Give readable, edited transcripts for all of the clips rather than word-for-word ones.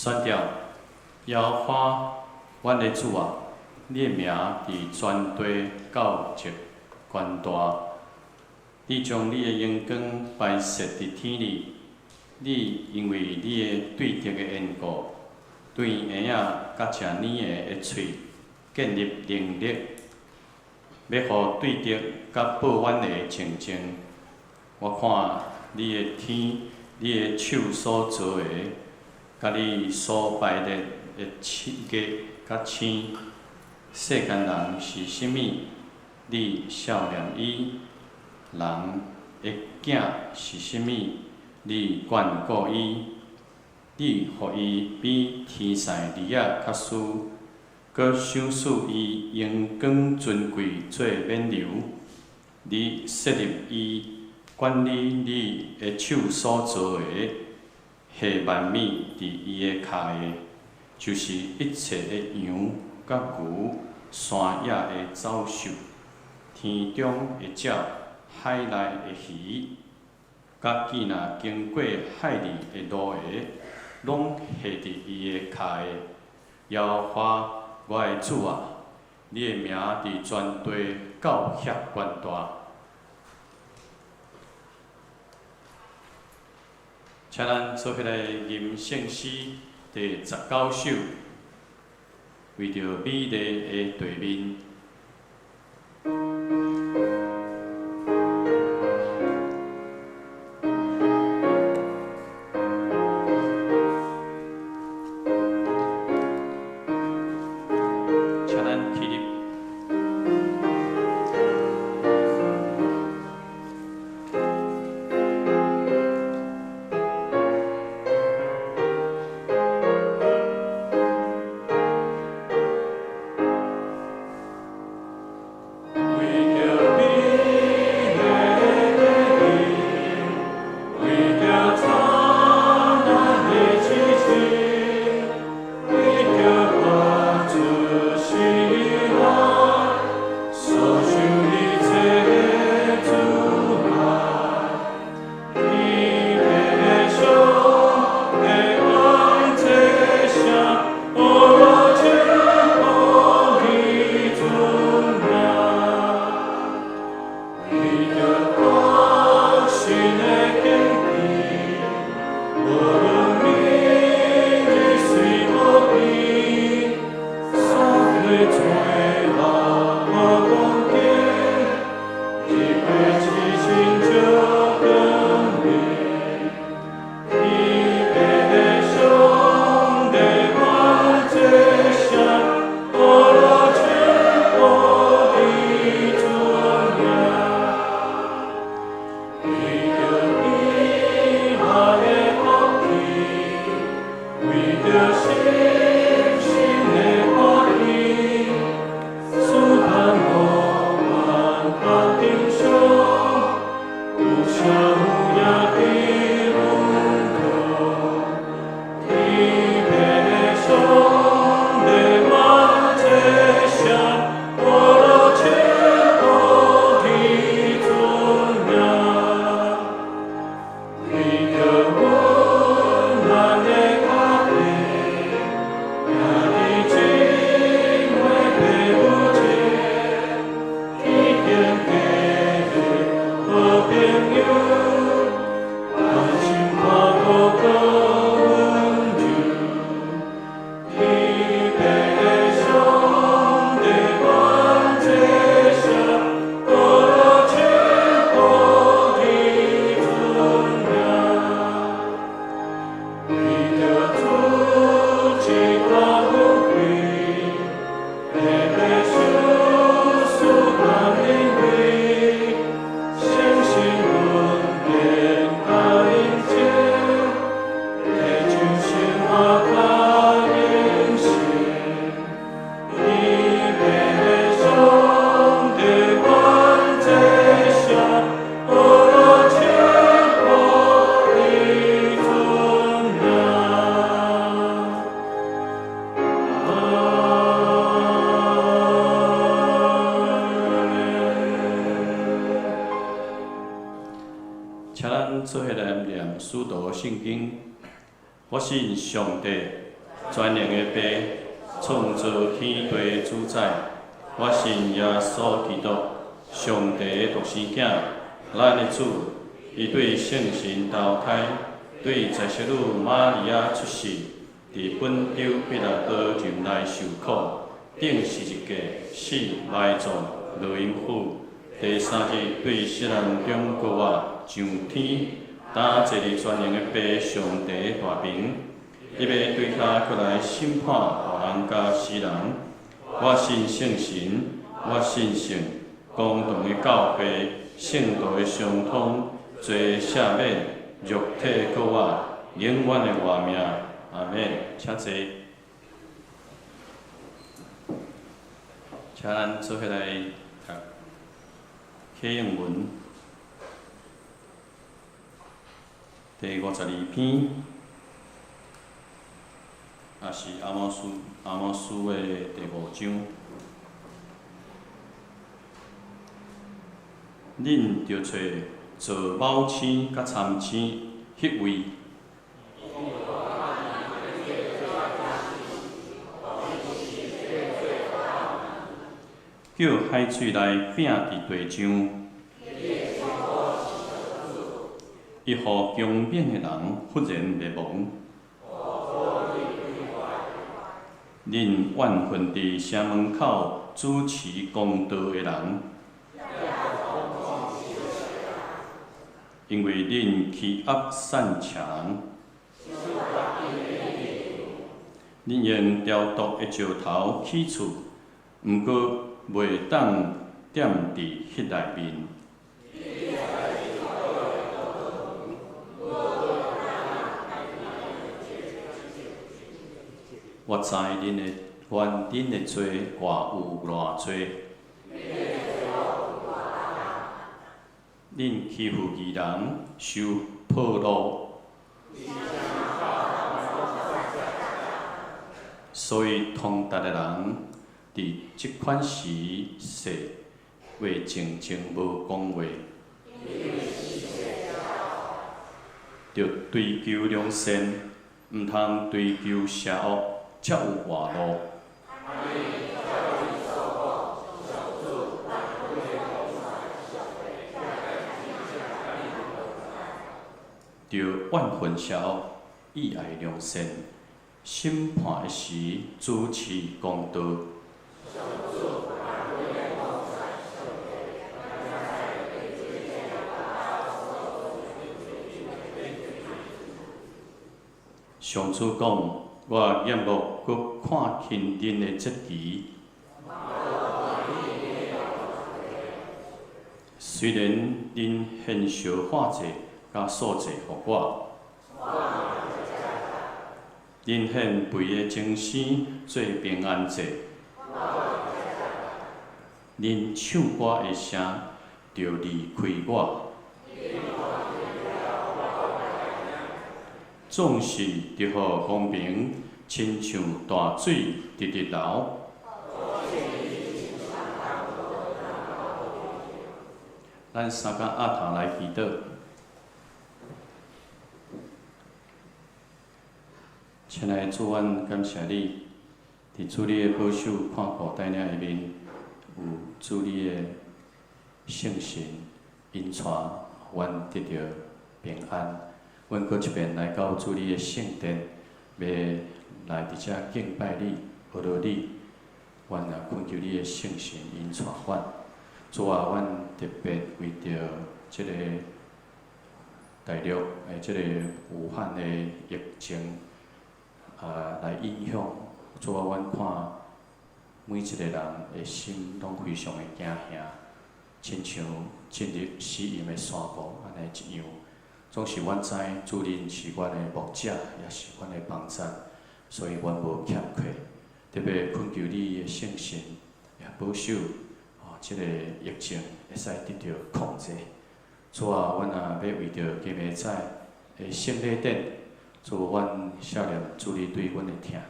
宣調，耶和華，阮的主啊，你的名佇全地到極懸大。你將你的榮光擺設佇天裡，你因為你的對德的緣故，對嬰仔佮食奶的的喙建立能力，欲予對德佮報怨的靜靜。我看你的天，你的手所造的，佮你所排列的月佮星，世間人是啥物？你數念伊；人的囝是啥物？你眷顧伊。你予伊比天使兒仔較輸，閣賞賜伊榮光尊貴做冕旒。你設立伊管理你的手所造的，下萬物佇伊的跤下，就是一切的羊佮牛，山野的走獸，天中的鳥，海內的魚，佮見若經過海裡的鱸的，攏下佇伊的跤下。耶和華，我的主啊，你的名佇全地到遐懸大。請咱做伙來吟聖詩第19首，為著美麗的地面。請咱起立。請咱做伙來念使徒信經。我信上帝，全能的父，創造天地主宰。我信耶穌基督，上帝的獨生囝，咱的主。伊對聖神投胎，對在聖女瑪利亞出世，佇本丟彼拉多任內受苦，釘十字架，死埋葬，落陰府。第三日對死人中復活，上天，擔坐佇全能的父上帝的大爿。伊欲對遐閣來審判活人佮死人。我信聖神，我信聖公同的教會，聖徒的相通，罪赦免，肉體復活，永遠的活命。阿們。請坐。請咱做伙來讀啟應文第52篇，也是阿摩司的第五章。恁著揣做昴星佮參星彼位，叫海水來拚佇地上，伊予強猛的人忽然滅亡。恁怨恨佇城門口主持公道的人，因為恁欺壓散赤人。恁用雕琢的石頭起厝，毋過袂當踮佇彼內面。我知恁的冤，恁的罪偌有偌濟。恁欺負義人，收俸祿。所以通達的人，佇這款時勢，會靜靜無講話。著追求良善，毋通追求邪惡，才有活路。著怨恨邪惡，意愛良善，審判的時主持公道。上主講：我厭惡閣看輕恁的節期。雖然恁獻燒化祭佮素祭予我，恁獻肥的精牲做平安祭，恁唱歌的聲著離開我。總是得予公平，親像大水直直流。咱三工阿頭來祈禱。親愛的主，阮感謝你，佇主你的保守看顧帶領下面，有主你的聖神引帶，阮得著平安。阮閣一遍來到主你的聖殿，欲來佇遮敬拜你、學羅你。阮也懇求你的聖神引帶阮。主啊，阮特別為著這個大陸的這個武漢的疫情啊來影響。主啊，阮看每一個人的心攏非常的驚嚇，親像進入死蔭的山谷按呢一樣。總是阮知主恁是阮的牧者，也是阮的幫贊，所以阮無欠缺。特別懇求你的聖神也保守，哦，這個疫情會使得著控制。主啊，阮也欲為著今明仔的聖禮典，主阮想念主你對阮的疼。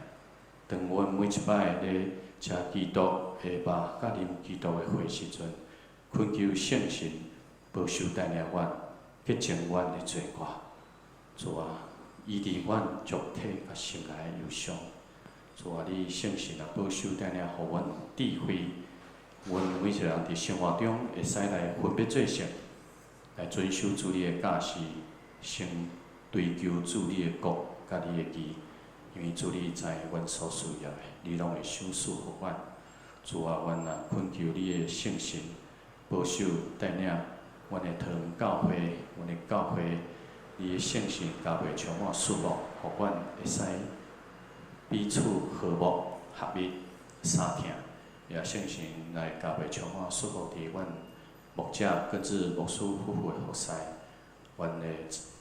當阮每一擺咧食基督的肉，佮啉基督的血時陣，懇求聖神保守帶領阮，潔淨阮的罪過。主啊，醫治阮肉體佮心內的憂傷。主啊，你聖神啊，保守帶領，予阮有智慧，阮每一个人佇生活中會使來分別做聖，來遵守主你的教示，先追求主你的國佮你的義，因為主你知阮所需要的，你攏會賞賜予阮。主啊，阮啊懇求你的聖神保守帶領阮的堂教會，阮的教會，你的聖神加倍充滿祝福，予阮會使彼此和睦合一相疼，也聖神來加倍充滿祝福佇阮牧者各自牧師夫婦的服侍，阮的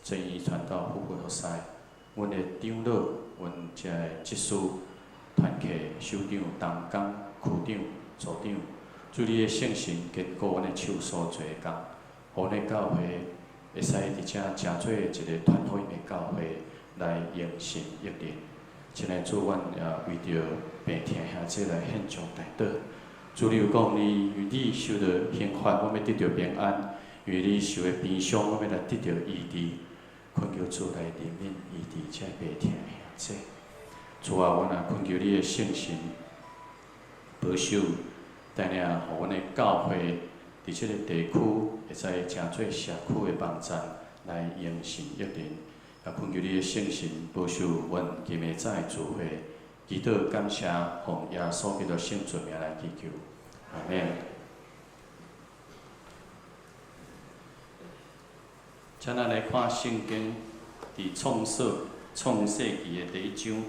正義傳道夫婦的服侍，阮的長老，阮遮的執事、團契首長、同工、區長、組長，主你的聖神堅固阮的手所做的工，予阮的教會會使佇遮成做一个傳福音的教會來榮神益人。親愛主，阮也為著病疼兄姊來獻上代禱。主你有講，你因為你受著刑罰，阮欲得著平安；因為你受的鞭傷，阮欲來得著醫治。懇求主來憐憫醫治這病疼兄姊。主啊，阮也懇求你的聖神保守帶領，予阮的教會佇這個地區會使成做社區的網站來榮神益人。也懇求你的聖神保守阮今暝早的聚會，祈禱感謝，奉耶穌基督聖尊名來祈求，阿們。請咱來看聖經，佇創世記的第一章，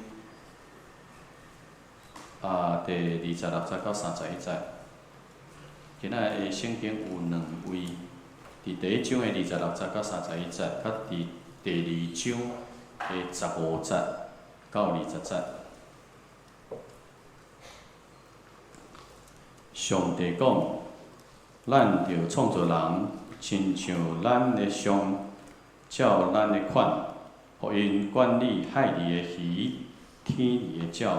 第26節到31節。今仔的聖經有兩位，佇第一章的26節到31節，佮佇第二章的15節到20節。上帝講：咱著創造人，親像咱的像，照咱的款，予𪜶管理海裡的魚、天裡的鳥、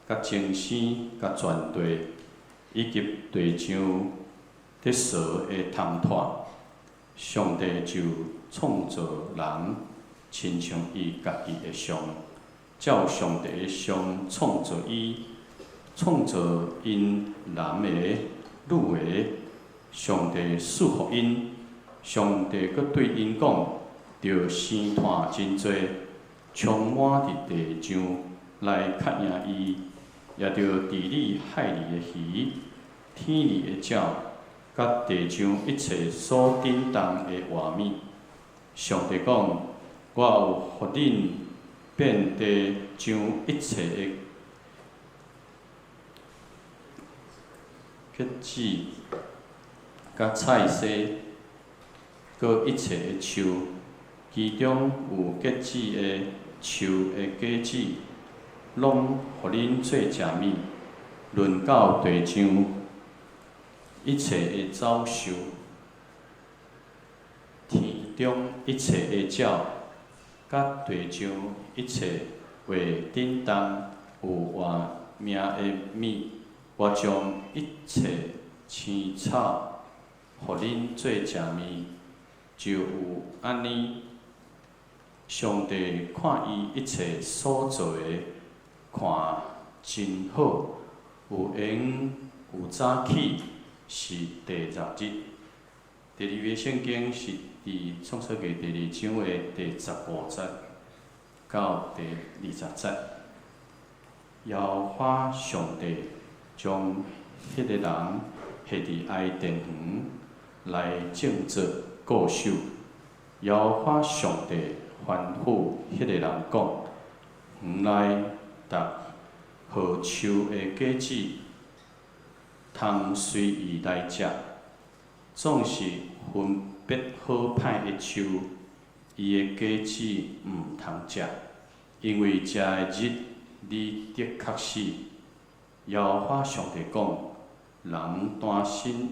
佮眾星、佮全地，以及地上佇踅的蟲豸。上帝就創造人，親像伊家己的像，照上帝的像創造伊，創造𪜶男的、女的，上帝賜福𪜶，上帝閣對𪜶講：著生湠真濟，充滿佇地上來較贏伊，也著治理海裡的魚、天裡的鳥，佮地上一切所振動的活物。上帝講：我有予恁遍地上一切的結子，佮菜蔬，閣一切的樹，其中有結子的樹的果子，攏予恁做食物。論到地上一切的走獸，天中一切的鳥，佮地上一切會振動有活命的物，我將一切青草予恁做食物，就有按呢。上帝看伊一切所做的，看真好。有閒有早起，是第六日。第二節聖經是佇創世記第二章的第15節到第20節。耶和華上帝將彼个人下佇伊甸園來種植固守。耶和華上帝吩咐彼个人講：園內逐好樹的果子，通隨意來食，總是分別好歹的樹，伊的果子毋通食，因為食的日，你的確死。耶和華上帝講：人單身，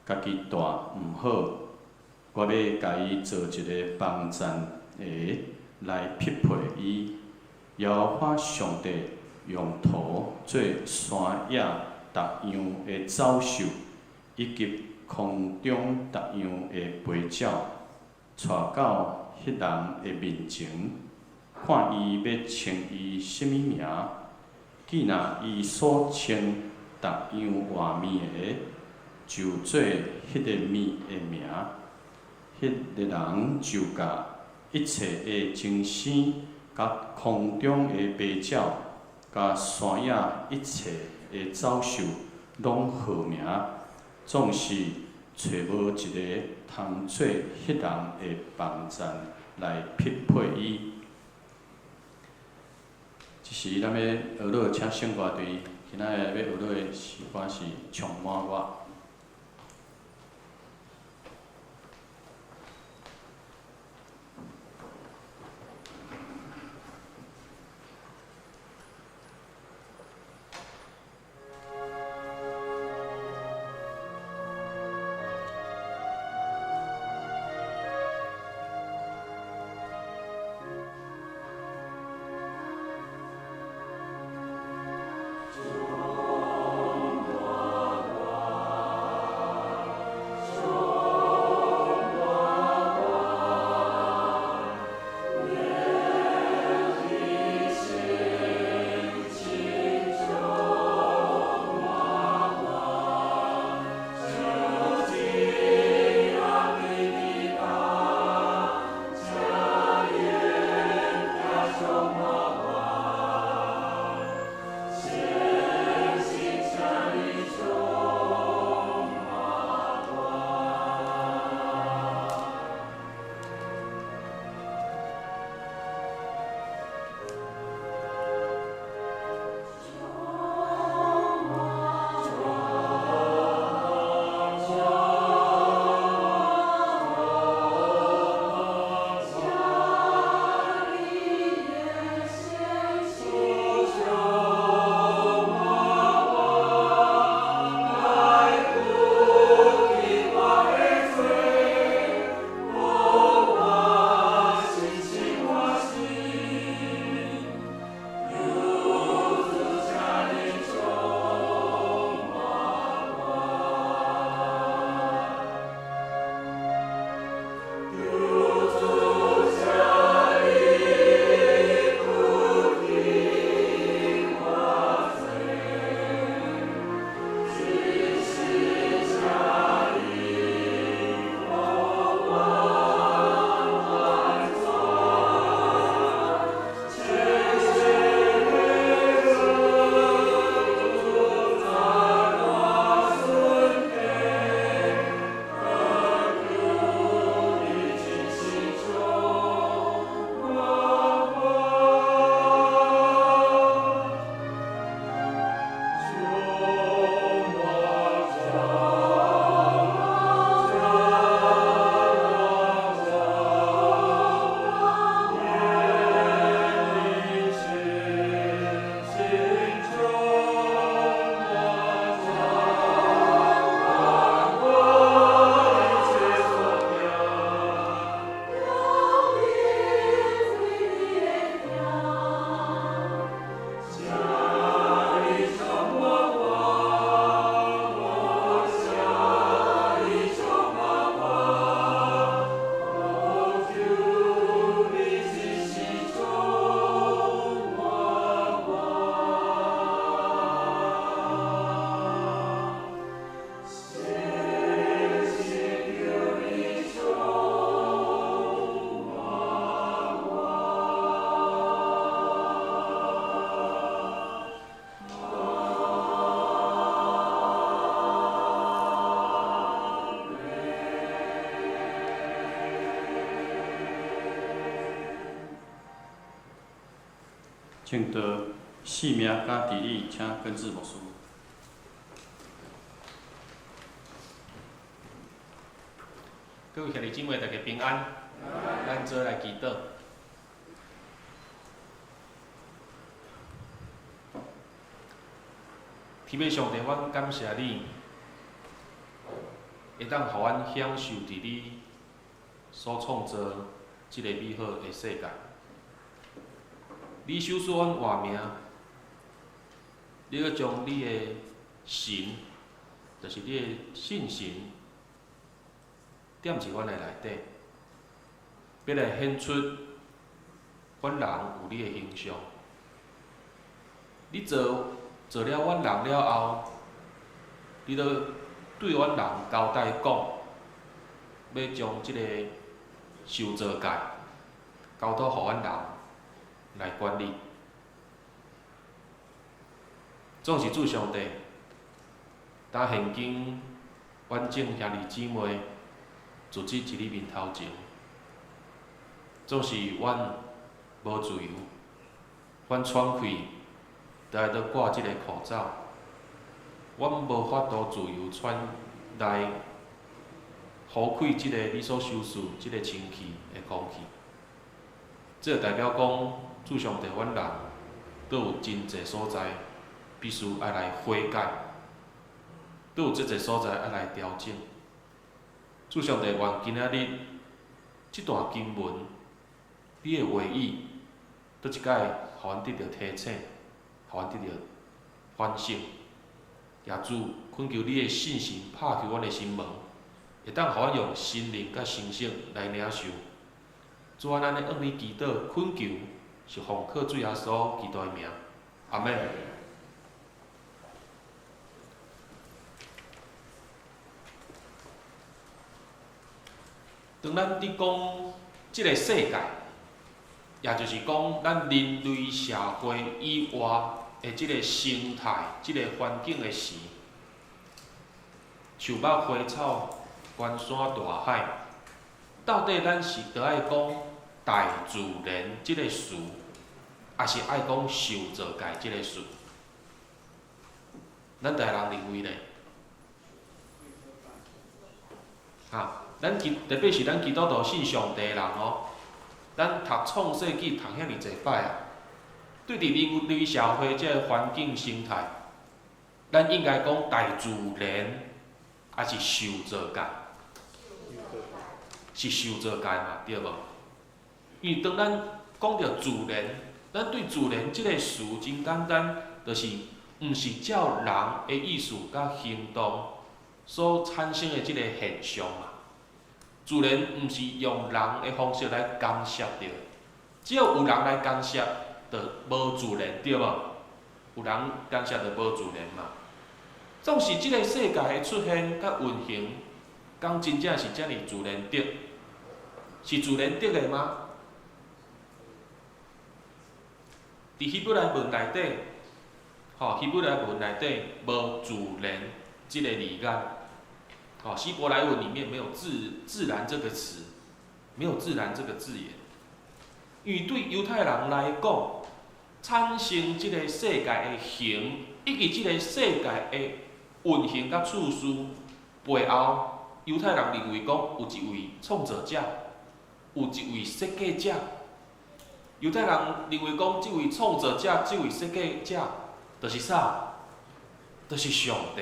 家己蹛毋好，我欲共伊做一个幫贊的來匹配伊。耶和華上帝用土做山野逐樣的走獸，以及空中逐樣的飛鳥，帶到彼人的面前，看伊欲稱伊啥物名。既若伊所稱逐樣活物的，就做彼个物的名，彼个人就共一切的精生，佮空中的飛鳥，佮山野一切的走獸，攏號名，總是揣無一个通做彼人的幫贊來匹配伊。這時，咱欲學樂請聖歌隊，今仔日欲學樂的詩歌是《充滿我》。證道姓名佮地理，請根治牧師。各位兄弟姊妹，大家平安。咱做來祈禱。天父上帝，阮感謝你，會當予阮享受佇你所創造這个美好的世界。你賞賜阮活命，你閣將你的神，就是你的信神，踮佇阮的內底，欲來顯出阮人有你的形象。你造造了阮人了後，你閣對阮人交代講，欲將這個受造界交託予阮人來管理。總是主上帝，當現今阮眾兄弟姊妹聚集佇你面頭前，總是阮無自由，阮喘氣都愛閣掛這個口罩，阮無法度自由喘來呼吸這個你所修賜這個清氣的空氣。這就代表講，主上帝，阮人閣有真濟所在必須愛來悔改，閣有足濟所在愛來調整。主上帝，願今仔日這段經文，你的話語，閣一擺予阮得著提醒，予阮得著反省。耶主，懇求你的聖神拍開阮的心門，會當予阮用心靈佮誠實來領受。主啊，咱咧向你祈禱，懇求是奉靠主耶穌基督的名，阿們。當咱佇講這个世界，也就是講咱人類社會以外的這个生態、這个環境的時，樹木、花草、關山大海，到底咱是著愛講大自然這个詞，抑是愛講受造界這个詞？咱逐个人認為呢？哈，咱基特別是咱基督徒信上帝的人哦，咱讀創世紀讀遐爾濟擺啊，對佇人類社會這个環境生態，咱應該講大自然，抑是受造界？是受造界嘛，對無？因為當咱講著自然，咱對自然這个詞真簡單，就是毋是照人的意思佮行動所產生的這个現象嘛。自然毋是用人的方式來干涉著，只要有人來干涉，就無自然，對無？有人干涉就無自然嘛。總是這个世界的出現佮運行，敢真正是遮爾自然的？是自然得的嗎？佇希伯來文內底，吼，希伯來文內底無自然這個字眼，吼，希伯來文裡面沒有自自然這個詞，沒有自然這個字眼。因為對猶太人來講，產生這個世界的形，以及這個世界的運行佮次序背後，猶太人認為講有一位創造者，有一位設計者。猶太人認為講，這位創造者、這位設計者，就是啥？就是上帝。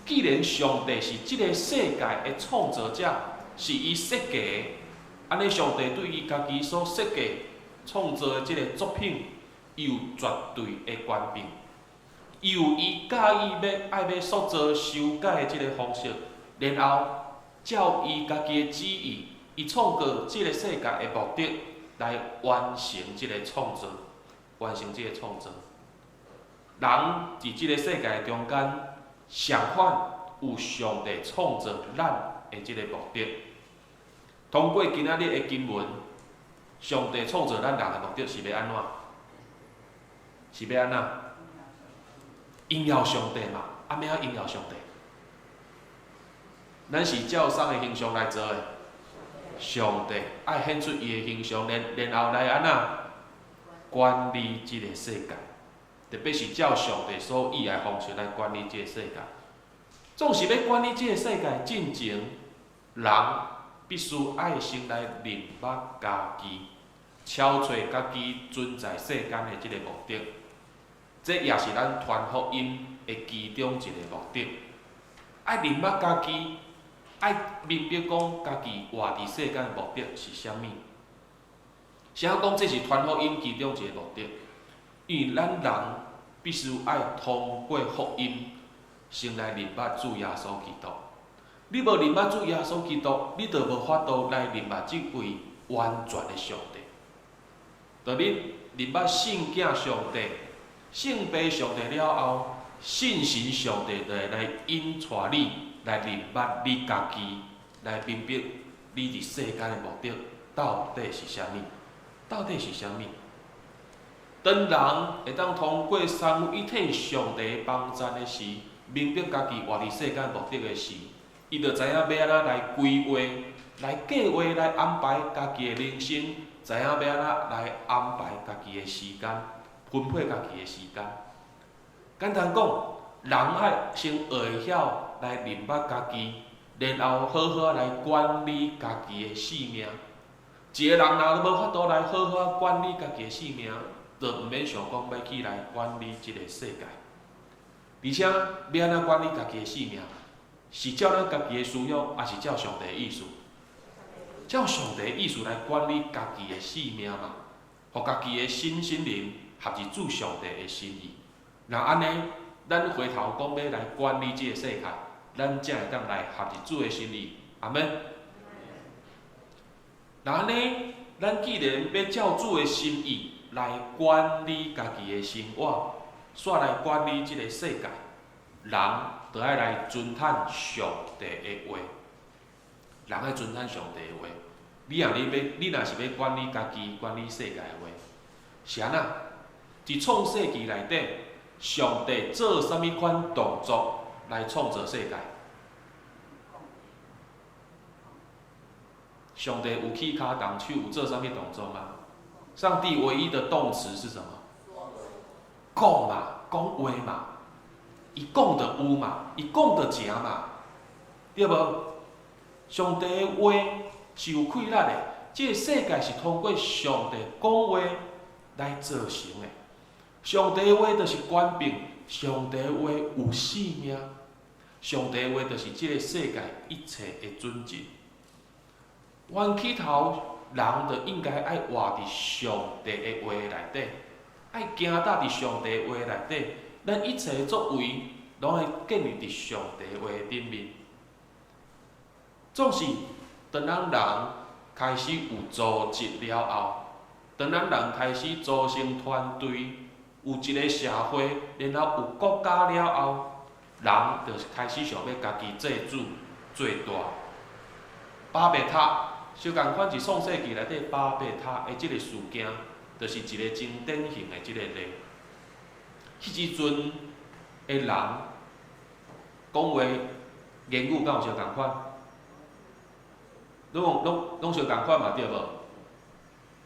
既然上帝是這个世界的創造者，是伊設計的，按呢上帝對伊家己所設計、創造的這个作品，伊有絕對的權柄，伊有伊佮意欲愛欲塑造、修改的這个方式，然後照伊家己的旨意，伊創造這个世界的目的來完成這个創造，完成這个創造。人佇這个世界中間，相反有上帝創造咱的這个目的。通過今仔日的經文，上帝創造咱人的目的是欲按怎？是欲按怎？榮耀上帝嘛？啊，欲按怎榮耀上帝？咱是照啥个形象來造的？上帝愛顯出伊的形象，然然後來按怎管理這个世界？特別是照上帝所意的方式來管理這个世界。總是欲管理這个世界進前，人必須愛先來認捌家己，超揣家己存在世間的這個目的。這也是咱傳福音的其中一個目的。愛認捌家己，愛明白講家己活佇世間的目的是啥物。啥講這是傳福音其中一個目的？因為咱人必須愛通過福音，先來認捌主耶穌基督。你無認捌主耶穌基督，你就無法度來認捌這位完全的上帝。當你認捌聖囝上帝，信父上帝了後，信神上帝就會來引帶你，來認捌你家己，來明白你佇世間的目的到底是啥物？到底是啥物？當人會當通過三位一體上帝幫贊的時，明白家己活佇世間目的的時，伊就知影欲按怎來規劃、來計劃、來安排家己的人生，知影欲按怎來安排家己的時間，分配家己的時間。簡單講，人愛先學會曉來認捌家己，然後好好來管理家己的性命。一個人若無法度來好好管理家己的性命，就毋免想講欲去來管理這個世界。而且，欲按怎管理家己的性命，是照咱家己的思想，抑是照上帝的意思？照上帝的意思來管理家己的性命嘛，予家己的身心靈合佇主上帝的心意。若按呢，咱回頭講欲來管理這個世界，咱才會當來合佇主的心意。阿們。若按呢，咱既然欲照主的心意來管理家己的生活，煞來管理這個世界，人就愛來遵趁上帝的話。人愛遵趁上帝的話。你若是欲管理家己、管理世界的話，是按怎？佇創世紀內底，上帝做啥物款動作來創造世界？上帝有起跤動手，有做啥物動作嗎？上帝唯一的動詞是什麼？講嘛，講話嘛，伊講就有嘛，伊講就成嘛，對無？上帝的話是有氣力的，這個世界是通過上帝講話來造成的。上帝的話就是權柄，上帝的話有生命，上帝的話就是這個世界一切的準則。原起頭，人就應該愛活佇上帝的話內底，愛行踏佇上帝的話內底，咱一切的作為，攏會建立佇上帝的話頂面。總是當咱人開始有組織了後，當咱人開始組成團隊，有一個社會，然後有國家了後，人就開始想欲家己做主、做大。巴別塔，相仝款佇創世紀內底巴別塔的這個事件，就是一個真典型的這個例。彼時陣的人講話言語敢有相仝款？攏相仝款嘛，對無？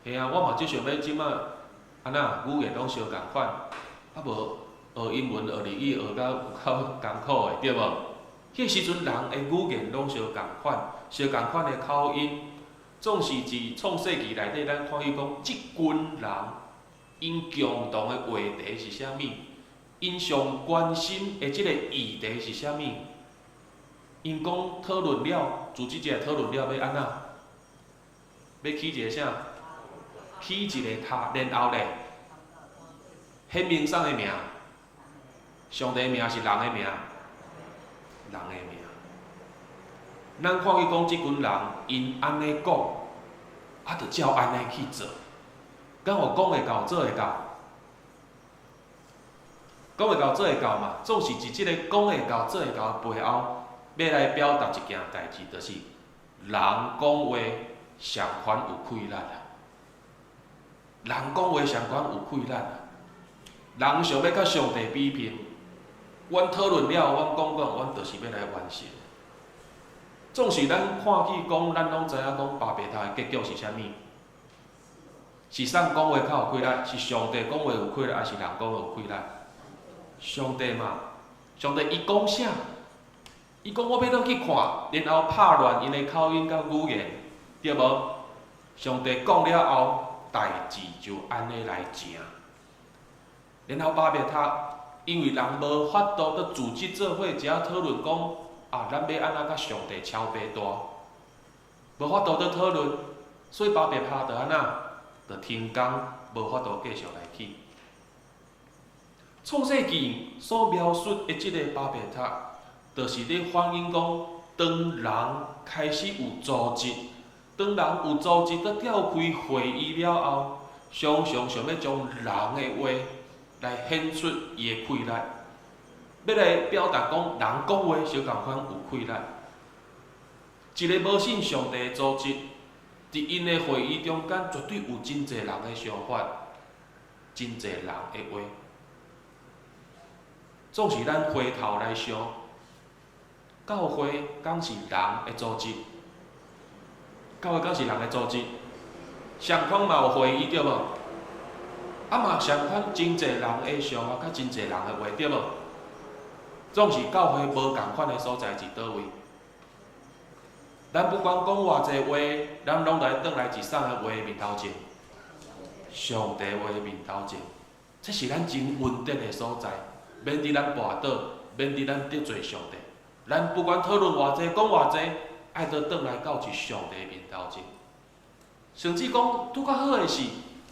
嘿啊，我嘛只想欲這擺按怎語言攏相仝款，啊無學英文、學日語學甲有夠艱苦的，對無？彼時陣人的語言攏相仝款，相仝款的口音，總是佇創世紀內底，咱看見講，這群人𪜶共同的話題是啥物？𪜶上關心的這個議題是啥物？𪜶講討論了，組織者討論了欲按怎？欲起一個啥？起一個塔，然後咧，顯明啥的名？上帝的名是人的名？人的名。咱看見講，這群人𪜶按呢講，啊，就照按呢去做。敢有講會到，做會到？講會到，做會到嘛？總是佇這个講會到，做會到的背後，欲來表達一件代誌，就是人講話相款有氣力啊！人講話相款有氣力啊！人想欲佮上帝比拼，阮討論了，阮講講，阮就是欲來完成。總是咱看見講，咱攏知影講巴別塔的結局是啥物？是啥講話較有氣力？是上帝講話有氣力，抑是人講話有氣力？上帝嘛，上帝伊講啥？伊講我欲落去看，然後拍亂𪜶的口音佮語言，對無？上帝講了後，代誌就按呢來成。然後巴別塔，因為人無法度閣組織做伙，遮討論講啊，咱欲按怎佮上帝超白大，無法度閣討論，所以巴別塔就按怎，就停工，無法度繼續來起。創世紀所描述的這个巴別塔，就是咧反映講，當人開始有組織，當人有組織閣召開會議了後，常常想欲將人的話來顯出伊的氣力，欲來表達講人講話相仝款有氣力。一个無信上帝的組織，佇𪜶的會議中間，絕對有真濟人的想法，真濟人的話。總是咱回頭來想，教會敢是人的組織？教會敢是人的組織？相款嘛有會議對無？啊嘛相款真濟人的想法，佮真濟人的話對無？總是教會無仝款的所在佇佗位？咱不管講偌濟話，咱攏來轉來佇啥个話面頭前？上帝話面頭前，這是咱真穩定的所在，免得咱跋倒，免得咱得罪上帝。咱不管討論偌濟，講偌濟，愛閣轉來到佇上帝面頭前。甚至講拄較好的是，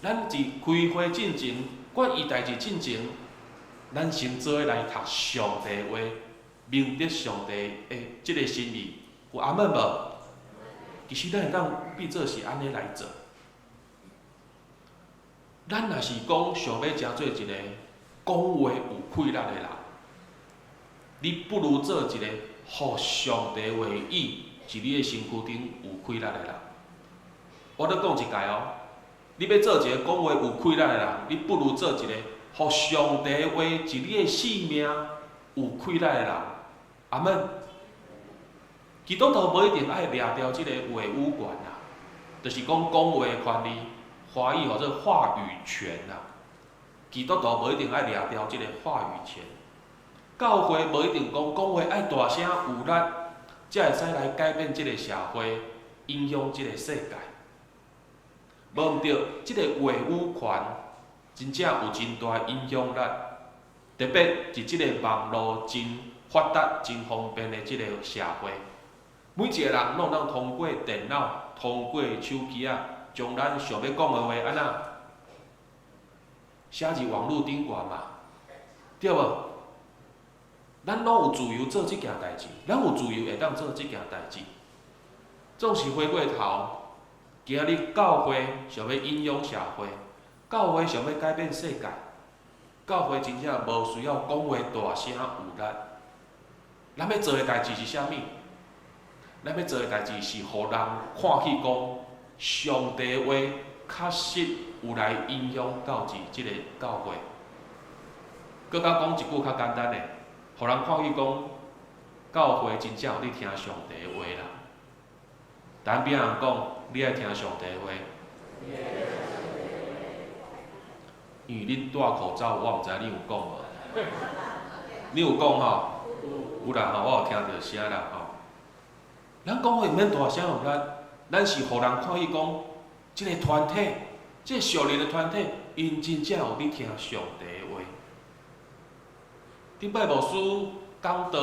咱佇開會進前，決議代誌進前，咱先做伙來讀上帝話，明得上帝的這个心意，有阿們無？其實咱會當變做是按呢來做。咱若是講想欲成做一个講話有氣力的人，你不如做一个予上帝話語佇你的身軀頂有氣力的人。我閣講一擺哦，你欲做一个講話有氣力的人，你不如做一个予上帝話佇你的生命有氣力的人。阿們。基督徒無一定愛掠著這个話語權啊，就是講講話的權利，華語號做話語權啊。基督徒無一定愛掠著這个話語權，教會無一定講講話愛大聲有力，才會使來改變這个社會，影響這个世界。無毋對，這个話語權真正有真大影響力，特別佇這个網路真發達、真方便的這个社會。每一个人攏會當通過電腦、通過手機仔，將咱想欲講的話按怎寫佇網路頂懸嘛，對無？咱攏有自由做這件代誌，咱有自由會當做這件代誌。總是回過頭，今仔日教會想欲影響社會，教會想欲改變世界，教會真正無需要講話大聲有力。咱欲做的代誌是啥物？咱欲做的代誌是予人看見講，上帝話確實有來影響到佇這个教會。閣較講一句較簡單的，予人看見講，教會真正有佇聽上帝話啦。咱邊人講，你愛聽上帝話。因為恁戴口罩，我毋知你有講無？你有講吼？有啦吼，我有聽著聲啦吼。咱講話毋免大聲有力，咱是予人看見講，這个團體，這个屬靈的團體，𪜶真正有佇聽上帝的話。頂擺牧師講道，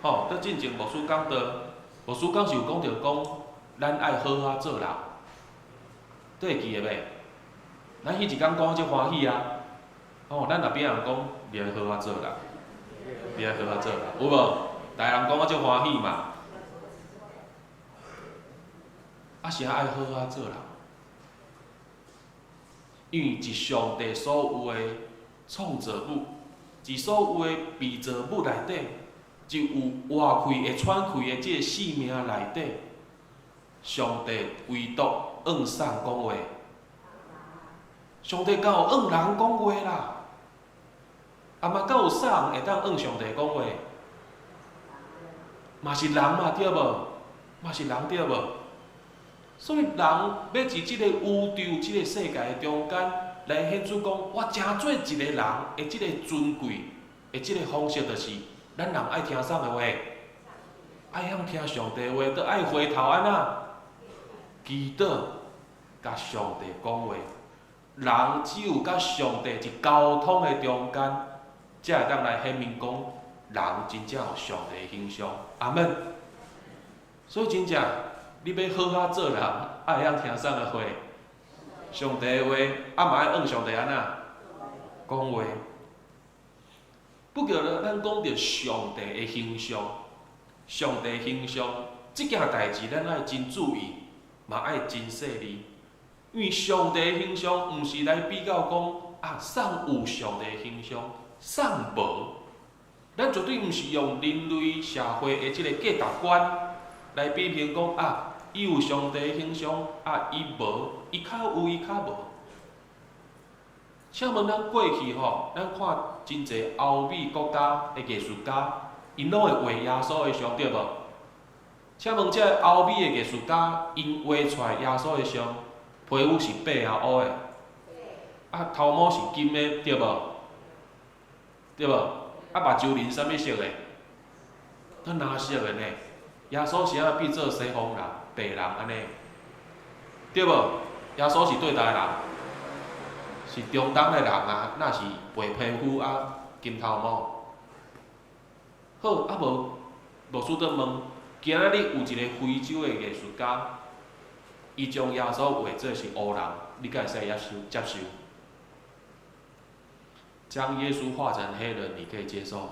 吼，佇進前牧師講道，牧師敢是有講著講，咱愛好好做人，你會記得袂？咱彼一工講足歡喜啊！吼，咱若邊人講，你愛好好做人，你愛好好做人，有無？逐个人講啊足歡喜嘛。啊，啥愛好好做人？因為佇上帝所有的創造物，佇所有的被造物內底，就有活氣會喘氣的這个生命內底，上帝唯獨向啥講話？上帝敢有向人講話啦？啊嘛，敢有啥人會當向上帝講話？嘛是人嘛，對無？嘛是人對無？所以人欲佇這个宇宙、這个世界的中間來顯出講，我成做一个人的這个尊貴的這个方式，就是咱人愛聽啥的話？愛曉聽上帝話，閣愛回頭按怎？祈禱，共上帝講話。人只有佮上帝佇溝通的中間，才會當來顯明講，人真正有上帝的形象。阿們。所以真正，你欲好好做人，愛會曉聽啥个話？上帝的話，啊嘛愛向上帝按怎講話？不過呢，咱講著上帝的形象，上帝形象，這件代誌咱愛真注意，嘛愛真細膩。因為上帝的形象，毋是來比較講啊，啥有上帝形象，啥無？咱絕對毋是用人類社會的這個價值觀來比評講啊，伊有上帝形象，啊，伊無，伊較有，伊較無。請問咱過去吼，咱看真濟歐美國家的藝術家，𪜶攏會畫耶穌的像，對無？請問這个歐美的藝術家，𪜶畫出來耶穌的像，皮膚是白抑烏的？啊，頭毛是金的，對無？對無？啊，目睭輪啥物色的？都藍色的呢。耶穌是按怎變做西方人、白人按呢？對無？耶穌是佗台人？是中東的人啊，若是白皮膚啊，金頭毛。好，啊無，牧師閣問，今仔日有一个非洲的藝術家，伊將耶穌畫做是烏人，你敢會使接受？接受？將耶穌畫成黑人，你可以接受嗎？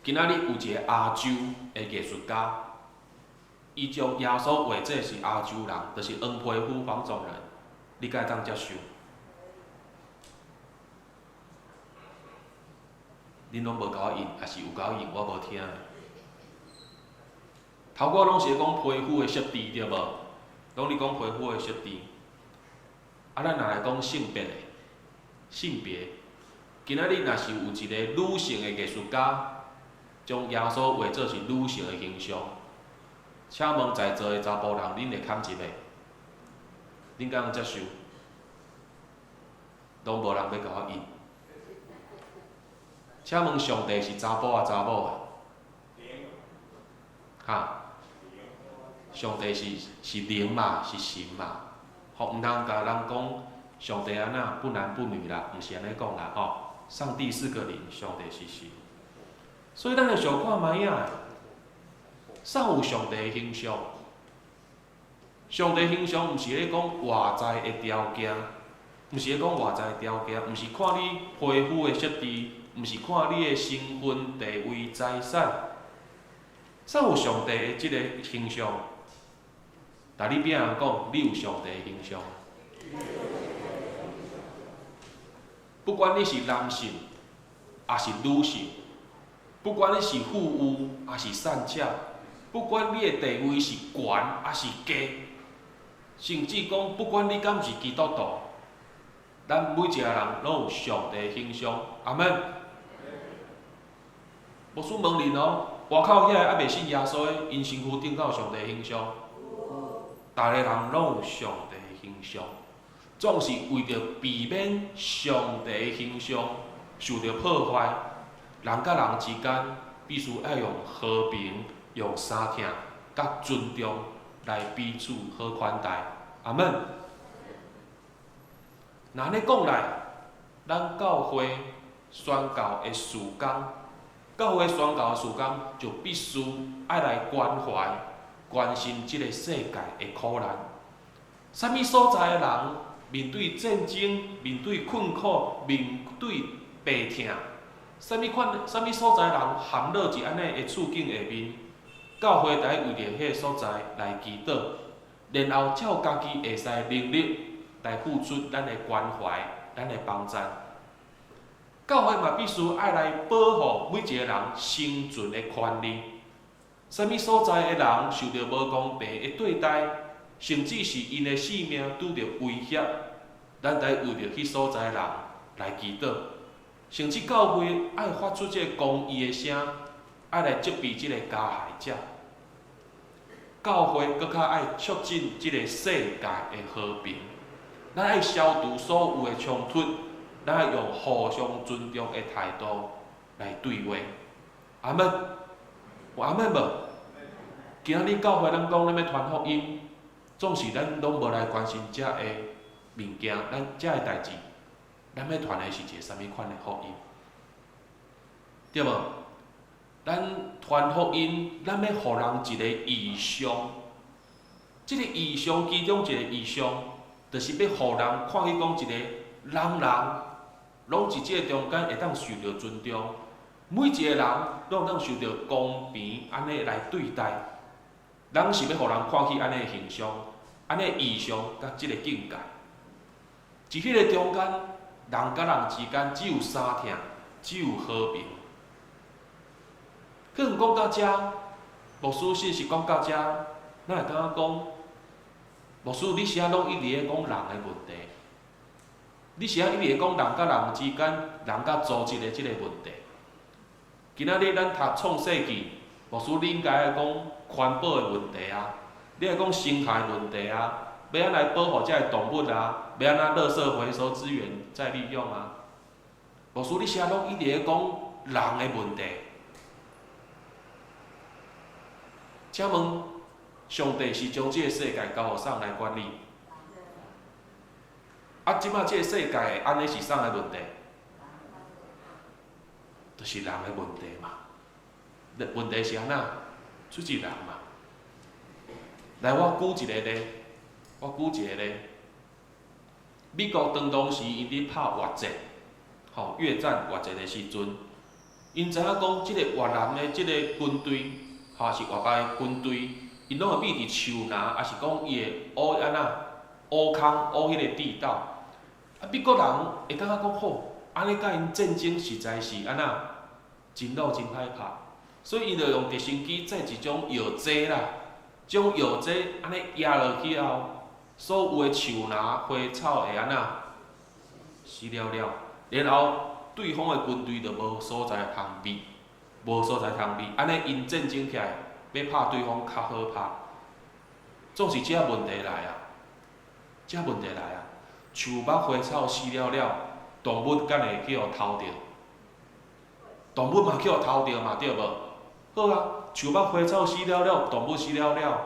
今仔日有一个亞洲的藝術家，伊將耶穌畫做是亞洲人，就是黃皮膚黃種人，你敢會當接受？恁攏無共我應，抑是有共我應，我無聽。頭拄仔攏是咧講皮膚的設置，對無？攏咧講皮膚的設置。啊，咱若來講性別的，性別，今仔日若是有一个女性的藝術家，將耶穌畫做是女性的形象，請問在座的查埔人，恁會堪入袂？恁敢會接受？攏無人欲共我應。請問上帝是查埔抑查某的？哈？上帝是是靈嘛，是神嘛？吼，毋通共人講上帝按怎不男不女啦，毋是按呢講啦，吼。上帝是個靈，上帝是神。所以咱來想看覓仔，啥有上帝的形象？上帝形象毋是咧講外在的條件，毋是咧講外在的條件，毋是看你皮膚的設置，毋是看你的身份地位財產。啥有上帝的這个形象？逐你邊人講，你有上帝的形象。不管你是男性，抑是女性，不管你是富有，抑是散赤，不管你的地位是懸抑是低，甚至講，不管你敢是基督徒，咱每一個人攏有上帝的形象。阿們。牧師問恁哦，外口遐个猶未信耶穌的，𪜶身軀頂敢有上帝的形象？逐个人攏有上帝的形象，總是為著避免上帝的形象受著破壞，人佮人之間必須愛用和平、用相疼、佮尊重來彼此好款待。阿們。若按呢講來，咱教會宣教的事工，教會宣教的事工就必須愛來關懷、關心這个世界的苦難。啥物所在的人面對戰爭、面對困苦、面對病痛，啥物款、啥物所在人陷落佇按呢的處境下面，教會得為著彼个所在來祈禱，然後照家己會使能力來付出咱的關懷、咱的幫贊。教會嘛必須愛來保護每一個人生存的權利。啥物所在的人受著無公平的對待，甚至是𪜶的性命拄著威脅，咱得為著彼所在的人來祈禱。甚至教會愛發出這个公義的聲，愛來責備這个加害者。教會閣較愛促進這个世界的和平，咱愛消除所有的衝突，咱愛用互相尊重的態度來對話。阿們，有阿們無？今仔日教會咱講咱欲傳福音，總是咱攏無來關心遮个物件，咱遮个代誌，咱欲傳的是一个啥物款的福音？對無？咱傳福音，咱欲予人一个異象，這个異象其中一个異象，就是欲予人看見講一個人人攏佇這个中間會當受著尊重，每一個人攏會當受著公平按呢來對待。咱是欲予人看起按呢的形象，按呢異象佮這个境界。佇彼个中間，人佮人之間只有相疼，只有和平。可能講到遮，牧師信息講到遮，咱會感覺講，牧師你是按攏一直咧講人的問題，你是按一直咧講人佮人之間、人佮組織的這個問題。今仔日咱讀創世記，牧師你應該愛講環保的問題啊，你愛講生態問題啊，欲按怎來保護這个動物啊，欲按怎垃圾回收資源再利用啊。牧師你是按攏一直咧講人的問題。請問，上帝是將這个世界交予啥人來管理？啊，這擺這个世界按呢是啥人的問題？就是人的問題嘛。問題是按怎？出自人嘛。來，我舉一个例，我舉一個例。美國當當時𪜶佇拍越戰，吼，越戰越戰的時陣，𪜶知影講這個越南的這個軍隊，吼，是越北的軍隊，𪜶攏會秘佇樹林，抑是講伊會挖按怎，挖空挖彼個地道。啊，美國人會感覺講好，按呢佮𪜶戰爭實在是按怎，真老真歹拍，所以𪜶就用直升機載一種藥劑啦，將藥劑按呢壓落去後，所有的樹林花草會按怎死了了，然後對方的軍隊就無所在通避，無所在通避，按呢𪜶戰爭起來欲拍對方較好拍，總是這問題來啊，這問題來啊，樹木花草死了了，動物敢會去予偷著？動物嘛去予偷著嘛對無？好啊，樹木花草死了了，動物死了了，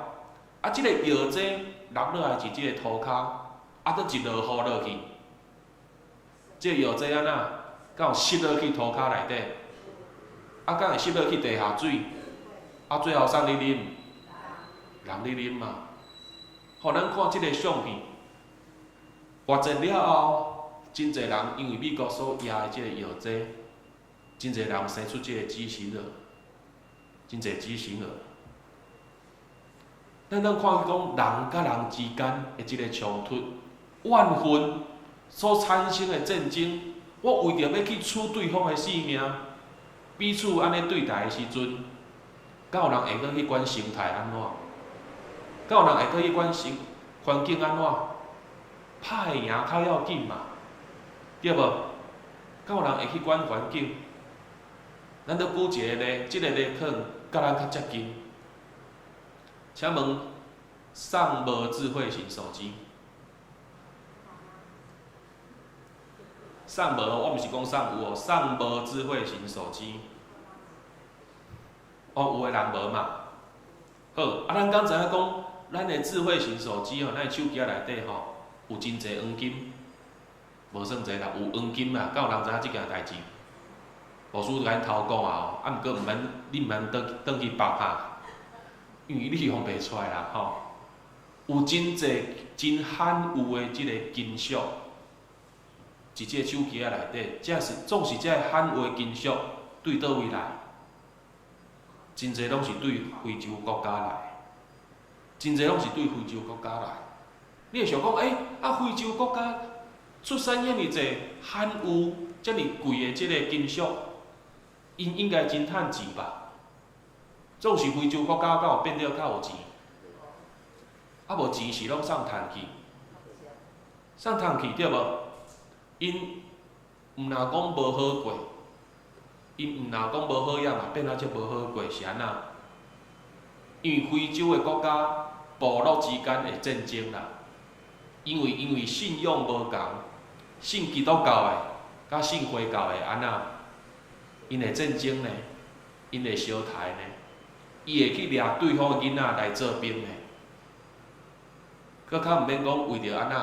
啊，這個藥劑落落來佇這个塗跤，啊，閣一落雨落去，這個藥劑按怎？敢有瀉落去塗跤內底？啊，敢會瀉落去地下水？啊，最後啥人咧啉？人咧啉嘛。予咱看這个相片，越戰了後，真濟人因為美國所壓的這个藥劑，真濟人生出這个畸形兒，真濟畸形兒。咱通看講人佮人之間的這个衝突、怨恨所產生的戰爭，我為著欲去取對方的性命，彼此按呢對待的時陣，敢有人會閣去管生態按怎？敢有人會閣去管生環境按怎？拍會贏較要緊嘛，對無？敢有人會去管環境？咱閣舉一個例，這個例可能佮咱較接近。請問，啥人無智慧型手機？啥人無？我毋是講啥人有哦，啥人無智慧型手機？哦，有的人無嘛。好，啊，咱敢知影講，咱的智慧型手機吼，咱的手機仔內底吼，有真濟黃金，無算濟啦，有黃金啦，敢有人知影這件代誌？牧師共恁偷講啊吼，啊，毋過毋免，你毋免轉轉去放哈，因為你用袂出來啦吼。有真濟真罕有的這個金屬，佇這個手機仔內底，這是總是這個罕有的金屬對佗位來？真濟攏是對非洲國家來，真濟攏是對非洲國家來。你會想講，欸，啊，非洲國家出產遐爾濟罕有、遮爾貴的這個金屬，𪜶應該真趁錢吧？總是非洲國家敢有變得較有錢？啊，無錢是攏送趁去，送趁去對無？𪜶毋若講無好過，𪜶毋若講無好樣嘛，變啊足無好過是按怎？因為非洲的國家部落之間的戰爭啦，因為因為信仰無仝，信基督教的佮信回教的按怎？𪜶會戰爭呢，𪜶會相刣呢，伊會去掠對方的囡仔來做兵呢。閣較毋免講為著按怎，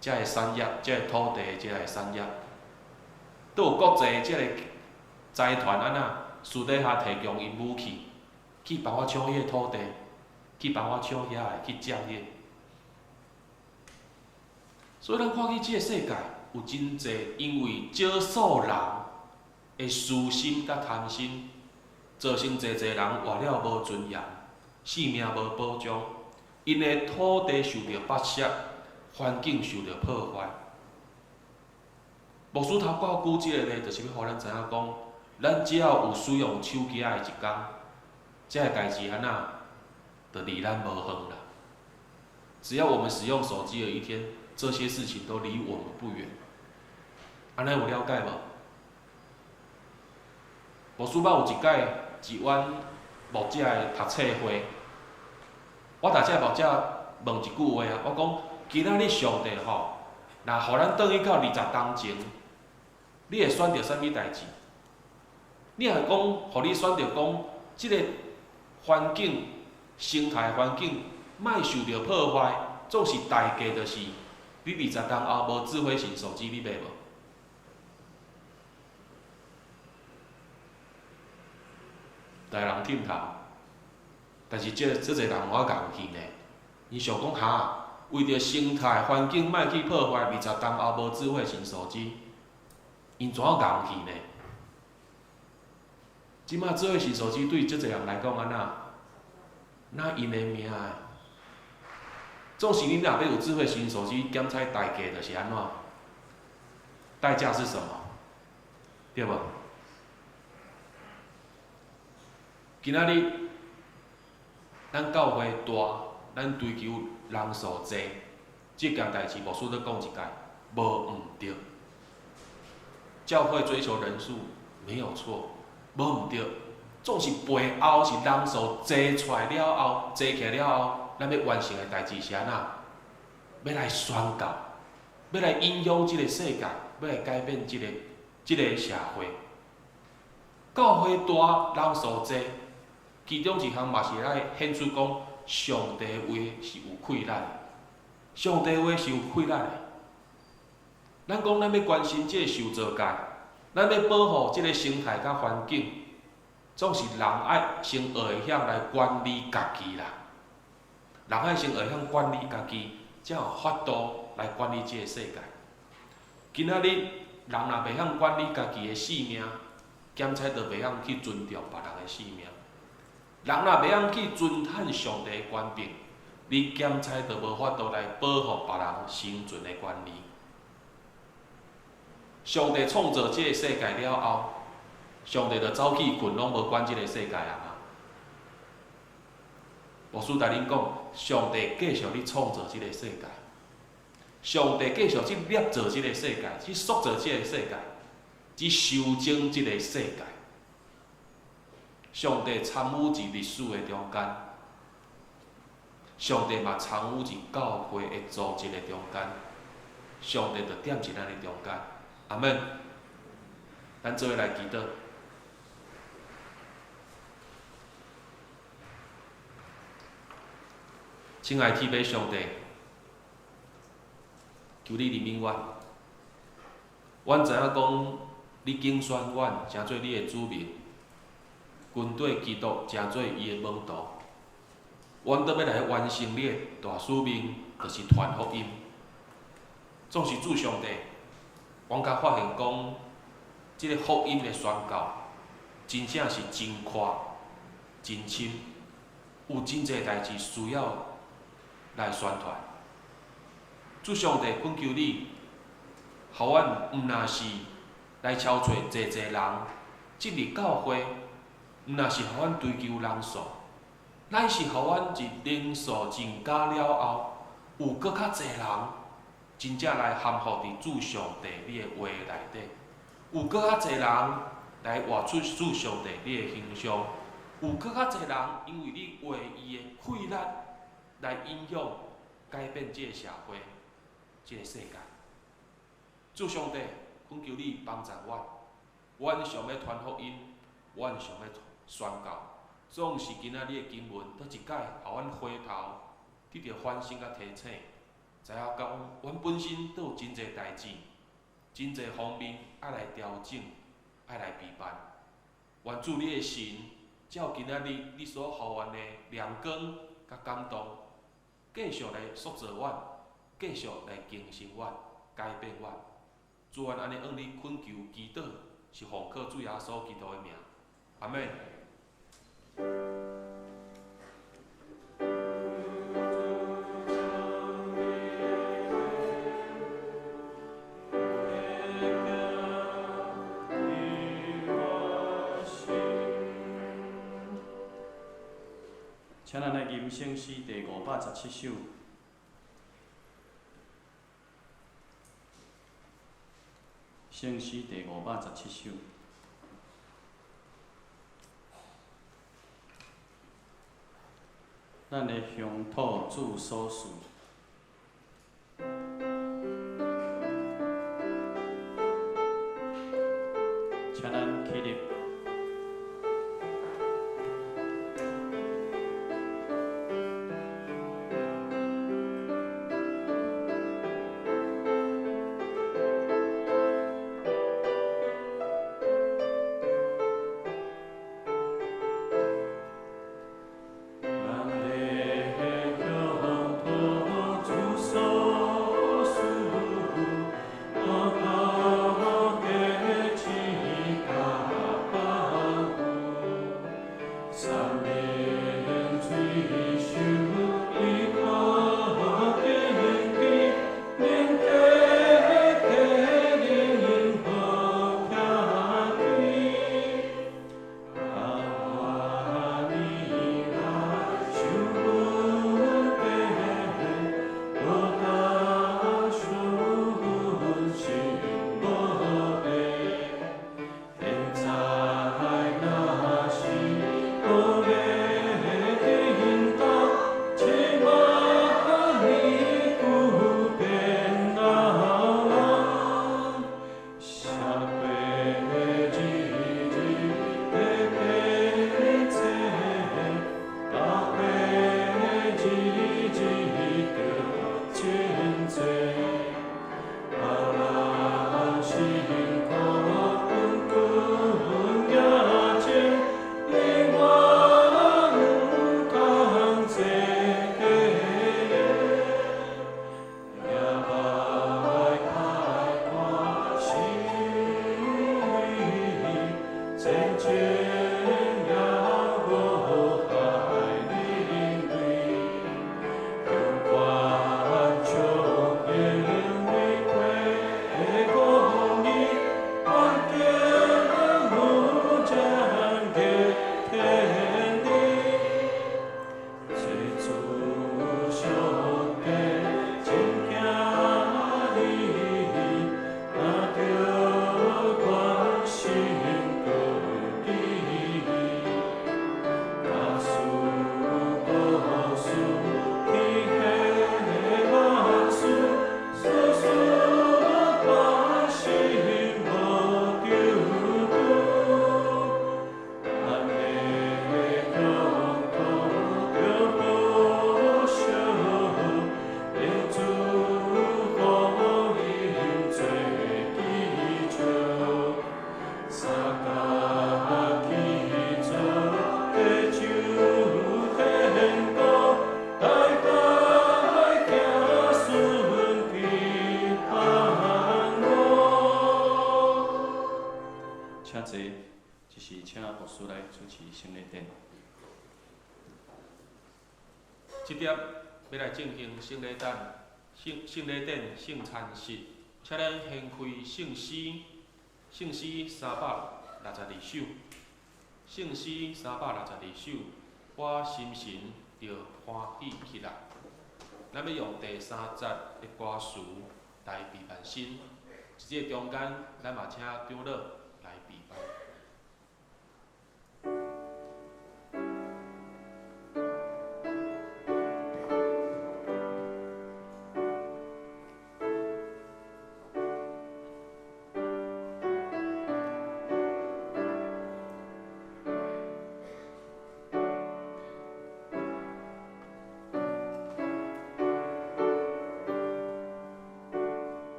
這个產業，這个土地，這个產業，都有國際這个財團按怎私底下提供𪜶武器，去幫我搶彼个土地，去幫我搶遐个，去佔領。所以咱看見這个世界有真濟因為少數人的私心佮貪心，造成濟濟人活了無尊嚴，性命無保障，𪜶的土地受著剝削，環境受著破壞。牧師頭拄舉這个例，就是欲予咱知影講，咱只要有使用手機仔的一工，這个代誌按怎，就離咱無遠啦。只要我們使用手機的一天，這些事情都離我們不遠。按呢有了解無？牧師捌有一擺佇阮牧者的讀冊會，我逐這牧者問一句話啊，我講今仔日上帝吼，若予咱轉去到20冬前，你會選擇啥物代誌？你若講，予你選擇講，這個環境、生態環境莫受著破壞，總是代價就是你20冬後無智慧型手機，你買無？逐个人忝頭，但是這這濟人我共去呢。伊想講哈，為著生態環境莫去破壞，20冬後無智慧型手機，𪜶怎共去呢？這馬智慧型手機對足濟人來講按怎？若𪜶的命的。總是你若欲有智慧型手機，檢採代價就是按怎？代價是什麼？對無？今仔日，咱教會大，咱追求人數濟，這件代誌牧師閣講一擺，無毋對。教會追求人數沒有錯，無毋對，總是背後是人數濟出來了後，濟起來了後，咱欲完成的代誌是按怎？欲來宣告，欲來影響這个世界，欲來改變這个社會。教會大，人數濟，其中一項嘛是愛顯出講，上帝話是有氣力的，上帝話是有氣力的。咱講咱欲關心這个受造界，咱欲保護這个生態佮環境，總是人愛先學會曉來管理家己啦。人愛先學會曉管理家己，才有法度來管理這个世界。今仔日人若袂曉管理家己的性命，檢採就袂曉去尊重別人的性命。人若袂曉去尊嘆上帝的權柄，你檢採就無法度來保護別人生存的權利。上帝創造這个世界了後，上帝就走去睏，攏無管這个世界啊嘛。牧師共恁講，上帝繼續咧創造這个世界，上帝繼續去捏造這个世界，去塑造這个世界，去修整這个世界。上帝參與佇歷史的中間，上帝嘛參與佇教會的組織的中間，上帝就踮佇咱的中間。阿們，咱做伙來祈禱。親愛天父上帝，求你憐憫阮。阮知影講，你揀選阮，成做你的子民，跟綴基督，成做伊的門徒。阮閣欲來完成你的大使命，就是傳福音。總是主上帝，阮才發現講，這个福音的宣告，真正是真闊、真深，有真濟代誌需要來宣傳。主上帝，懇求你，予阮毋若是來超揣濟濟人進入教會，毋若是予阮追求人數，乃是予阮佇人數增加了後，有閣較濟人真正來降服佇主上帝你的話內底，有閣較濟人來活出主上帝你的形象，有閣較濟人因為你話語的氣力來影響、改變這个社會、這个世界。主上帝，懇求你幫助阮，阮想欲傳福音，阮想欲宣告，總是今仔日的經文，佗一擺，予阮回頭得著反省佮提醒，知影講，阮本身都有真濟代誌，真濟方面愛來調整，愛來備辦。願主你的神，照今仔日你所予阮的亮光佮感動，繼續來塑造阮，繼續來更新阮，改變阮。主，阮按呢向你懇求祈禱，是奉靠主耶穌基督的名，阿們。請咱來吟聖詩第517首。聖詩第517首。咱的鄉土主所賜。請咱起立。請坐，這是請牧師來主持聖禮典。這點欲來進行聖禮典、聖聖禮典聖餐式，請咱掀開聖詩，聖詩362首，聖詩362首，我心神著歡喜起來。咱欲用第三節的歌詞來避難心，佇這个中間，咱嘛請長老來避難。咱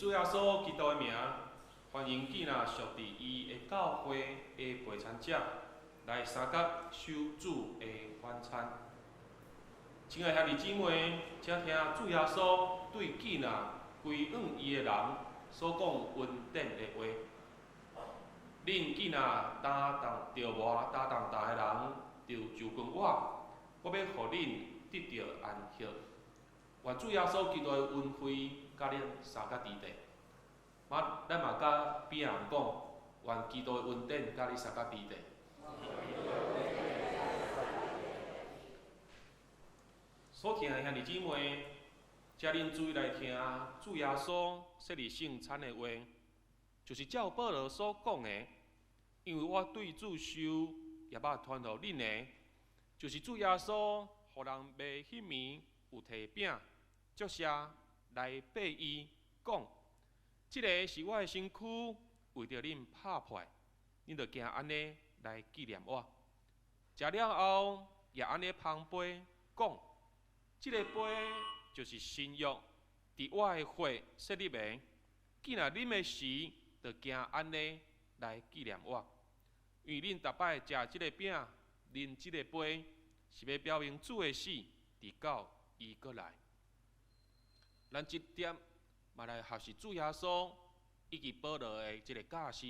主耶穌基督的名，歡迎囝仔屬佇伊的教會的陪餐者來相佮守主的晚餐。親愛兄弟姊妹，請聽主耶穌對囝仔歸向伊的人所講恩典的話。恁囝仔擔當著我擔重擔的人，就就近我，我欲予恁得著安息。願主耶穌基督的恩惠佮恁相佮佇地。嘛，咱嘛佮邊仔人講，願基督的恩典佮你相佮佇地。所敬的兄弟姊妹，請恁注意來聽主耶穌設立聖餐的話，就是照保羅所講的，因為我對主受也捌傳予恁的，就是主耶穌予人賣彼暝有提餅，祝謝來擘伊，講：這个是我的身軀，為著恁拍破，恁著行按呢來紀念我。食了後，也按呢捧杯，講：這个杯就是新約，佇我的血設立的。既若啉的時，著行按呢來紀念我。因為恁逐擺食這个餅，啉這个杯，是欲表明主的死，直到伊閣來。咱這點嘛來學習主耶穌以及保羅的這个教示，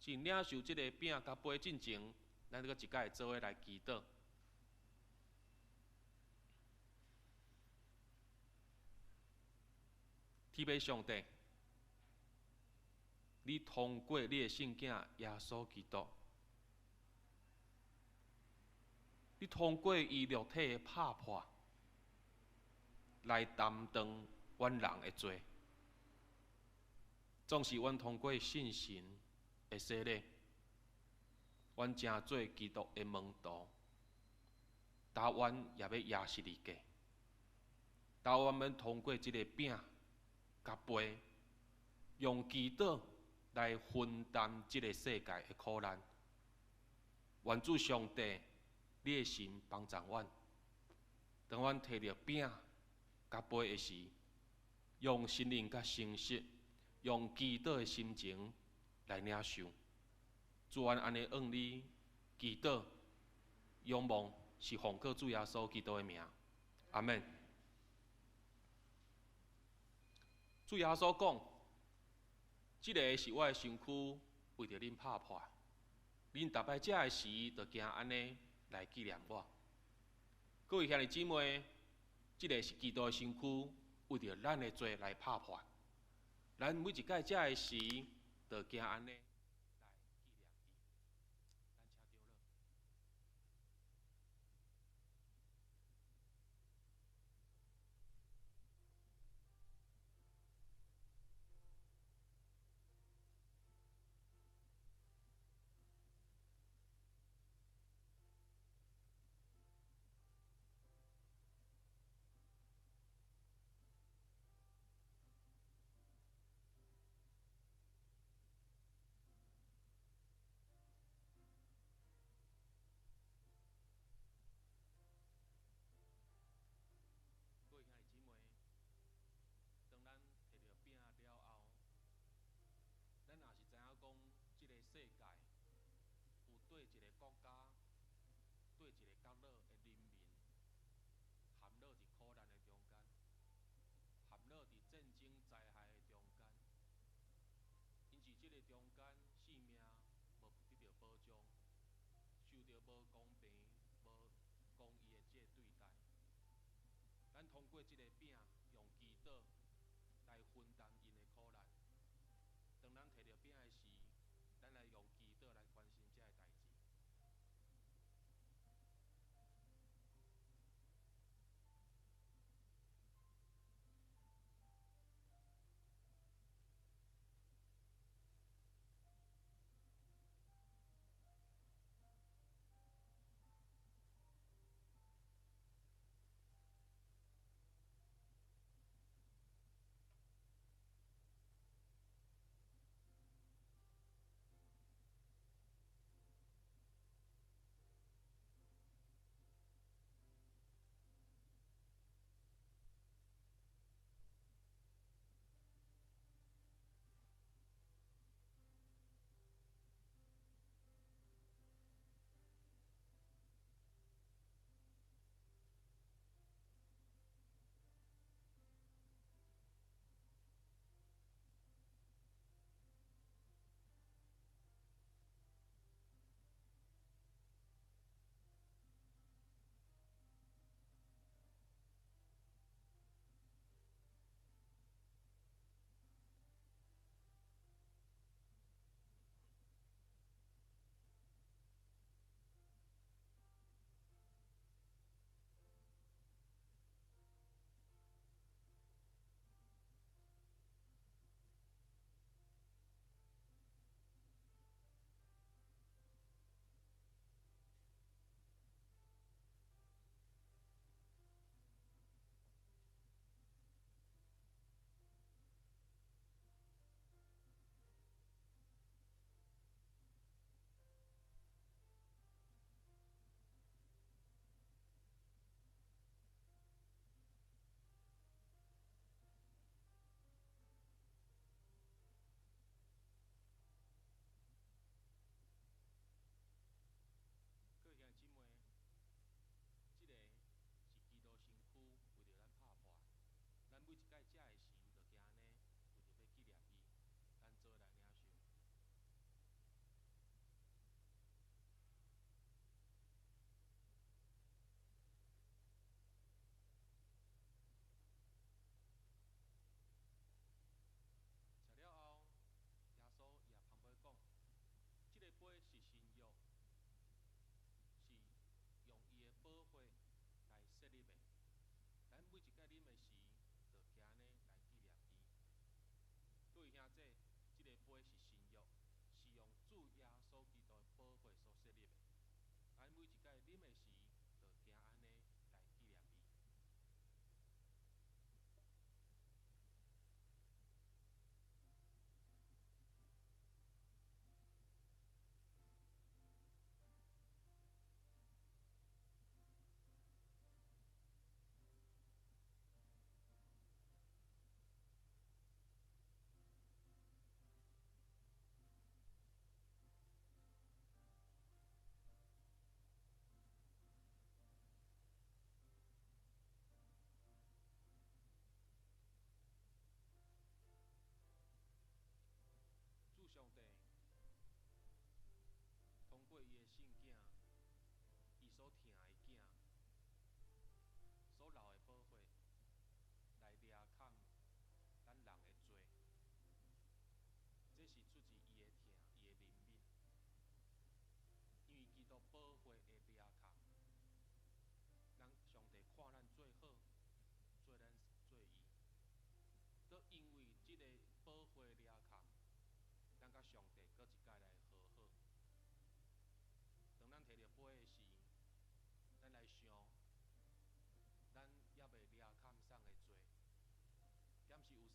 佇領受這个餅佮杯進前，咱閣一擺做伙來祈禱。天父上帝，你通過你的聖囝耶穌基督，你通過伊肉體的拍破，來擔當阮人的罪。總是阮通過信神的洗禮，阮成做基督的門徒，但阮也欲釘十字架，但阮欲通過這个餅佮杯，用祈禱來分擔這个世界的苦難。願主上帝，你的神幫助阮，當阮提著餅佮杯的時，用心靈佮誠實，用祈禱的心情來領受。主，阮按呢向你祈禱，仰望是奉靠主耶穌基督的名，阿們。主耶穌講：這个是我的身軀，為著恁拍破。恁逐擺食的時，就行按呢來紀念我。各位兄弟姊妹，這个是基督的身軀，為著咱的罪來拍破。咱每一擺食的時，就行按呢來紀念伊。咱請長老。各位兄弟姊妹，當咱提著餅了後，咱若是知影講，這个世界有對一个國家、對一个角落的人民，陷落佇苦難的中間，陷落佇戰爭災害的中間，𪜶佇這个中間性命無得著保障，受著無公平、無公義的這个對待。咱通過這个餅，用祈禱來分擔𪜶的苦難。當咱提著餅的時，咱來用祈禱來關心這个代誌。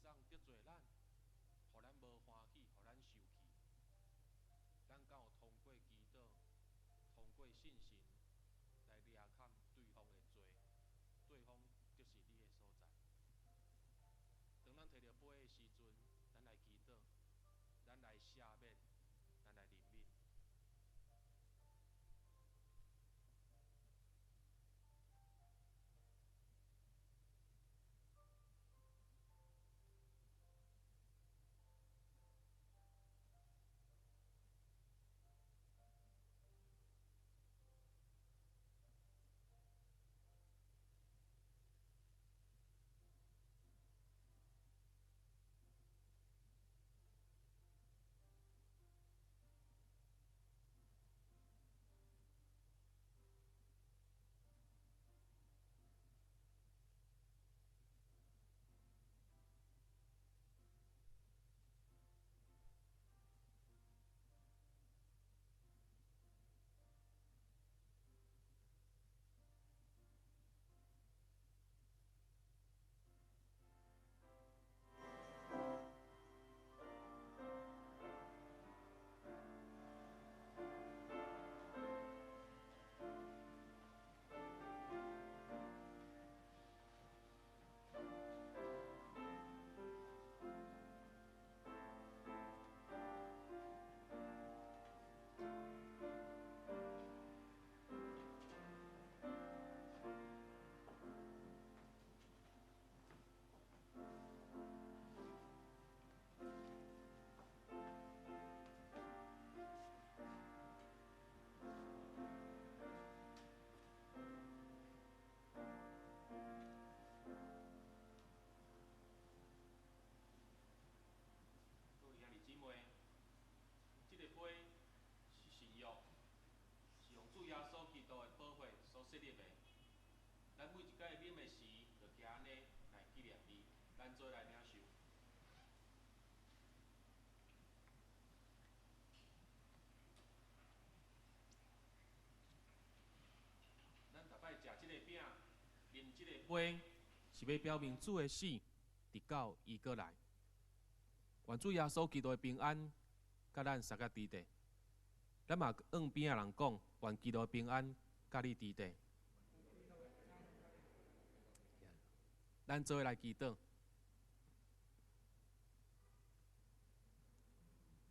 爽得罪咱，予咱無歡喜，予咱受氣。咱敢有通過祈禱、通過信心來掠砍對方的罪？對方就是你的所在。當咱提著杯的時陣，咱來祈禱，咱來赦免，咱來憐憫。姊妹，這个杯是新約，是用主耶穌基督的寶血所設立的。咱每一擺啉的時，就行按呢來紀念伊。咱做來領受。咱逐擺食這个餅，啉這个杯，是欲表明主的死，直到伊閣來。願主耶穌基督的平安，佮咱相佮佇佇。咱嘛向邊仔人講，願基督的平安佮你佇佇。咱做伙來祈禱。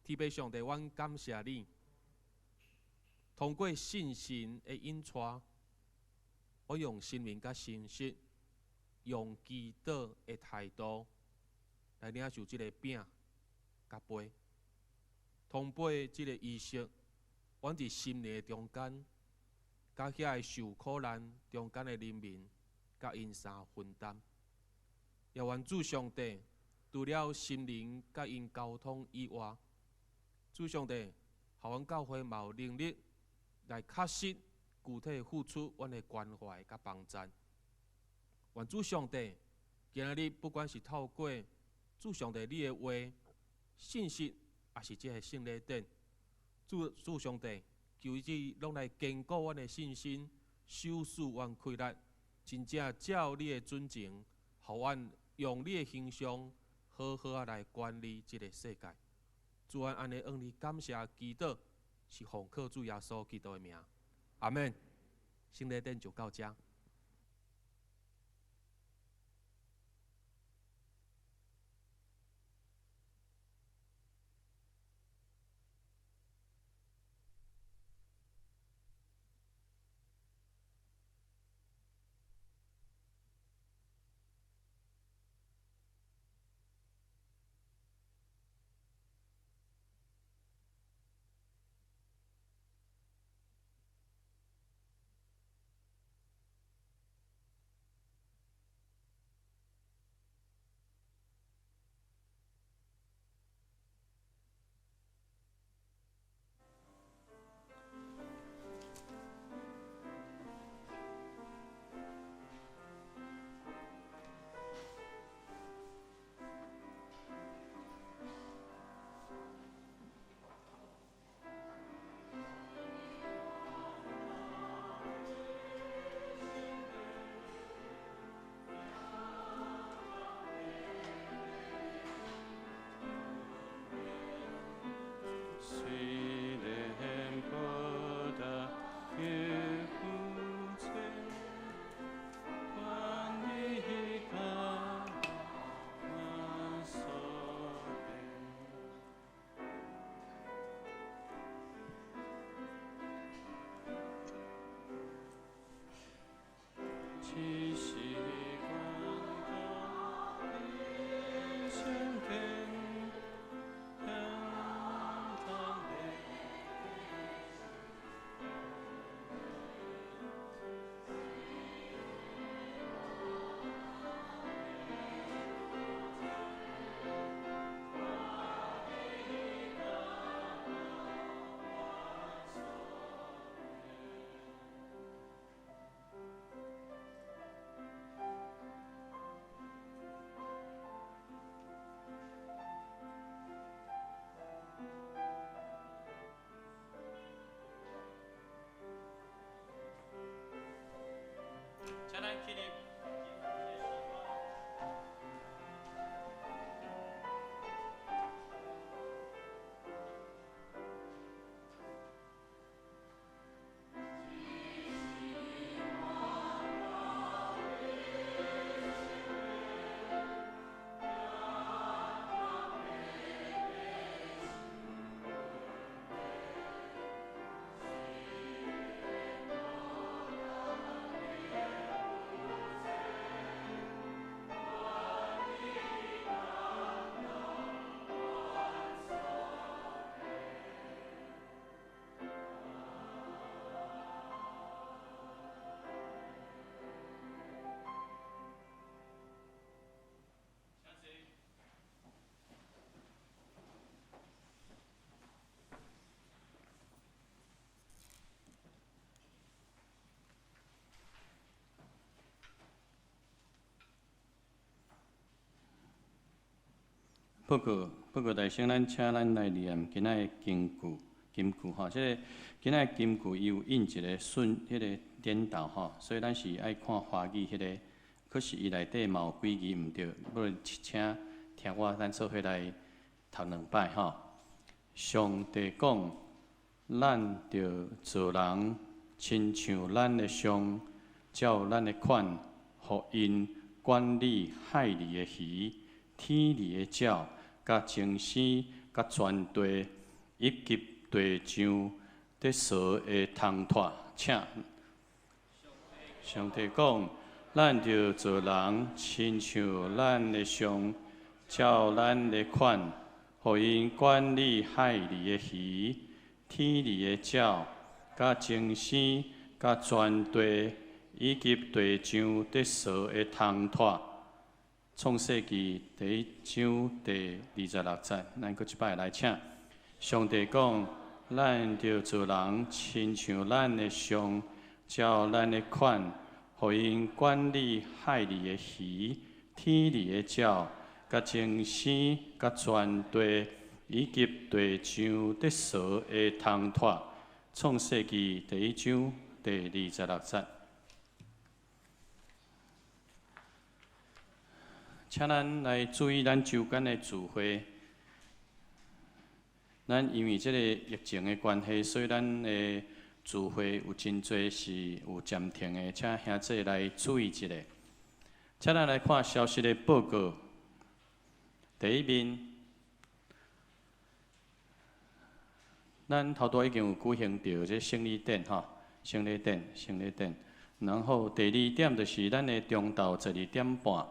天父上帝，阮感謝你，通過信心的引帶，我用生命佮誠實，用祈禱的態度來領受這个餅佮杯。通過這个儀式，阮佇心靈的中間，佮遐个受苦難中間的人民，佮𪜶相分擔。也願主上帝，除了心靈佮𪜶溝通以外，主上帝，予阮教會嘛有能力來確實具體付出阮的關懷佮幫贊。願主上帝，今仔日不管是透過主上帝你的話、信息，抑是這个聖禮典，主上帝，求你攏來堅固阮的信心，修飾阮氣力，真正照你的準繩，予阮用你的形象，好好仔來管理這个世界。主啊，按呢向你感謝祈禱，是奉靠主耶穌基督的名，阿們。聖禮典就到遮。只是愿共你相见。請咱起立。報告，報告大聲，咱請咱來念今仔的經句，金句吼。這个今仔的金句伊有印一个順，彼个顛倒吼，所以咱是愛看華語彼个，可是伊內底嘛有幾字毋對，不如請聽我咱做伙來讀兩擺吼。上帝講，咱著造人，親像咱的像，照咱的款，予𪜶管理海裡的魚、天裡的鳥、佮眾星、佮全地，以及地上咧趖的蟲豸。請上帝講，咱著造人，親像咱的像，照咱的款，予𪜶管理海裡的魚、天裡的鳥、佮眾星、佮全地，以及地上咧趖的蟲豸。創世記第一章第26節，咱閣一擺來請上帝講，咱著造人，親像咱的像，照咱的款，予𪜶管理海裡的魚、天裡的鳥、佮眾星、佮全地，以及地上咧趖的蟲豸。創世記第一章第26節。請咱來注意咱周間的聚會。咱因為這个疫情的關係，所以咱的聚會有真濟是有暫停的，請兄弟來注意一下。請咱來看消息的報告。第一面，咱頭拄已經有舉行著這聖禮典吼，聖禮典，聖禮典。然後第二點就是咱的中晝12點半。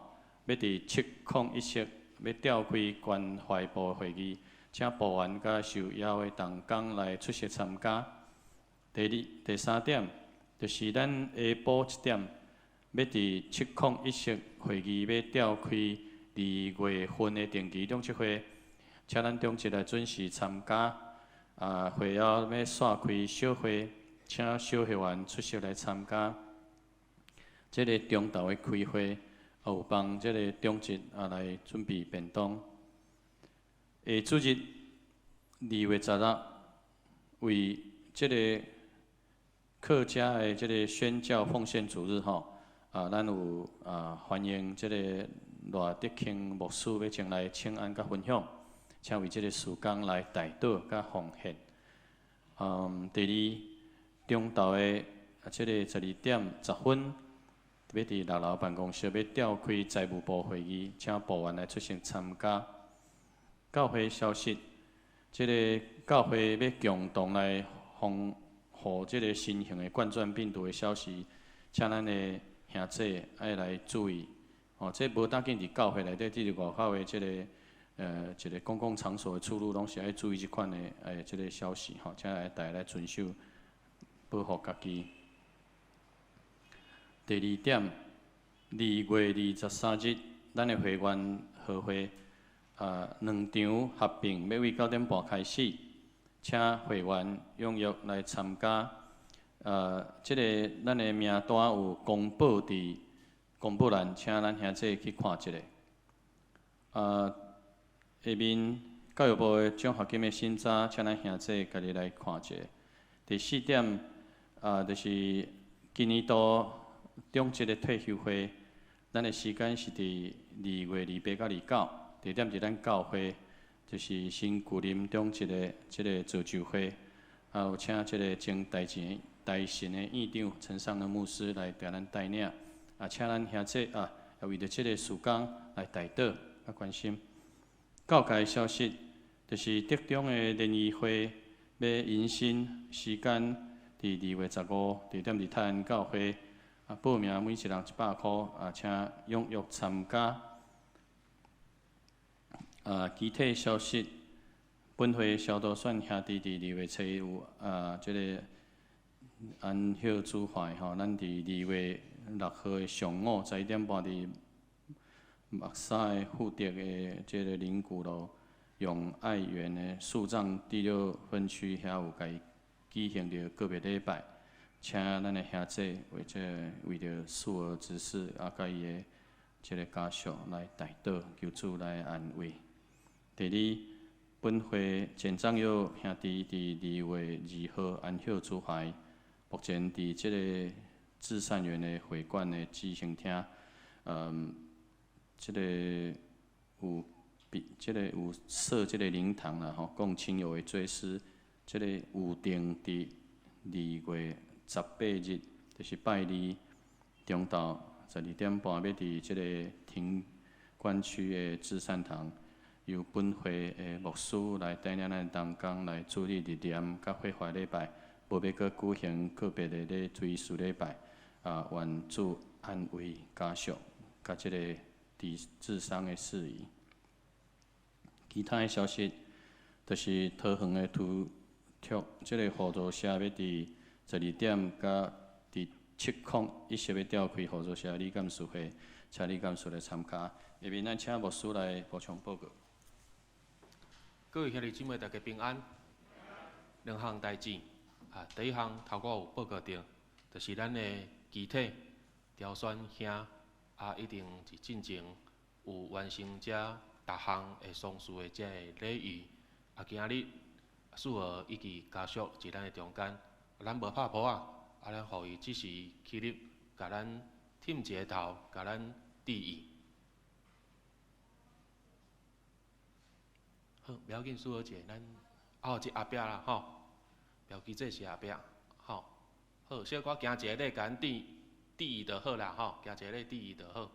欲佇701室欲召開關懷部會議，請部員佮受邀的同工來出席參加。第二、第三點，就是咱下晡一點，欲佇701室會議欲召開二月份的定期長執會，請咱長執來準時參加。啊，會後欲煞開小會，請小會員出席來參加。這个中晝的開會。有幫這个長執啊來準備便當。下主日2月16，為這个客家的這个宣教奉獻主日吼，啊，咱有啊歡迎這个賴德慶牧師欲前來請安佮分享，請為這个事工來代禱佮奉獻。第二，中晝的啊這个12點10分。欲佇六樓辦公室欲召開財務部會議，請部員來出席參加。教會消息，這个教會欲共同來防護這个新型的冠狀病毒的消息，請咱的兄姊愛來注意。吼，這無單僅佇教會內底，佇外口的這个一个公共場所的出入，攏是愛注意這款的這个消息吼，請來大家來遵守，保護家己。第二點，2月23日，咱的會員和會，兩場合併，欲為9點半開始，請會員踴躍來參加。這个咱的名單有公布佇公布欄，請咱兄姊去看一下。下面教育部的獎學金的審查，請咱兄姊家己來看一下。第四點，就是今年度長職的退休會，咱的時間是佇2月28佮29，地點佇咱教會，就是新舊林長職的這个造就會，有請這个前大前大神的院長陳尚恩牧師來共咱帶領，請咱兄姊也為著這个事工來代禱佮關心。教界消息，就是竹中的聯誼會欲迎新，時間佇2月15，地點佇泰安教會。報名每一人100箍，請踴躍參加。其他消息，本會小道選兄弟佇2月初一有這个安息主懷吼，咱佇2月6號的上午11點半佇目沙的富德的這个靈骨路永愛園的樹葬第六分區遐有共伊舉行著告別禮拜，請咱的兄姊為這為著恕兒執事佮伊的這个家屬來代禱，求主來安慰。第二，本會簡長友兄弟佇2月2號安息主懷，目前佇這个至善園的會館的舉行廳，這个有比這个有設這个靈堂啦吼，供親友的追思。這个有定佇2月18日，就是拜二中晝12點半，欲佇這个停管區的至善堂，由本會的牧師來帶領咱同工來主禮日念佮火化禮拜，無欲閣舉行個別的咧追思禮拜。願主安慰家屬佮這个佇治喪的事宜。其他的消息，就是桃園的土托這个互助社欲佇12點佮佇701欲召開互助社理監事會，請理監事來參加。下面咱請牧師來補充報告。各位兄弟姊妹，大家平安。兩項代誌，第一項頭拄有報告著，就是咱的肢體調選兄，一定是進前有完成這逐項的喪事的這个禮儀。今仔日恕和以及家屬佇咱的中間，咱無拍噗仔，咱予伊只是起立，共咱忝一个頭，共咱致意。好，袂要緊，恕和姐，咱這後壁啦，吼，標記這是後壁，吼，好，小可行一个禮，共咱致致意就好啦，吼，行一个禮致意就好。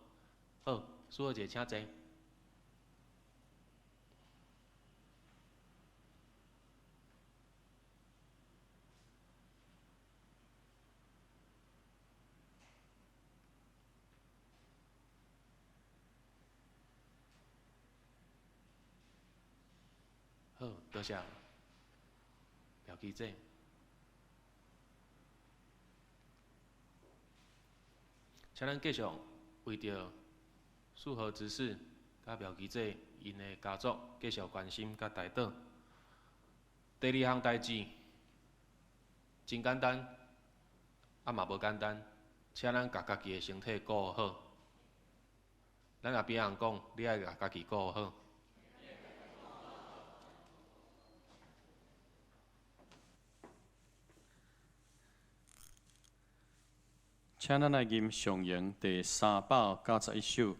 好，恕和姐，請坐。好，多謝，標記者。請咱繼續為著恕和執事佮標記者𪜶的家族繼續關心佮代禱。第二項代誌真簡單，嘛無簡單，請咱共家己的身體顧好。咱後邊人講，你愛共家己顧好。請咱來吟上詠第391首，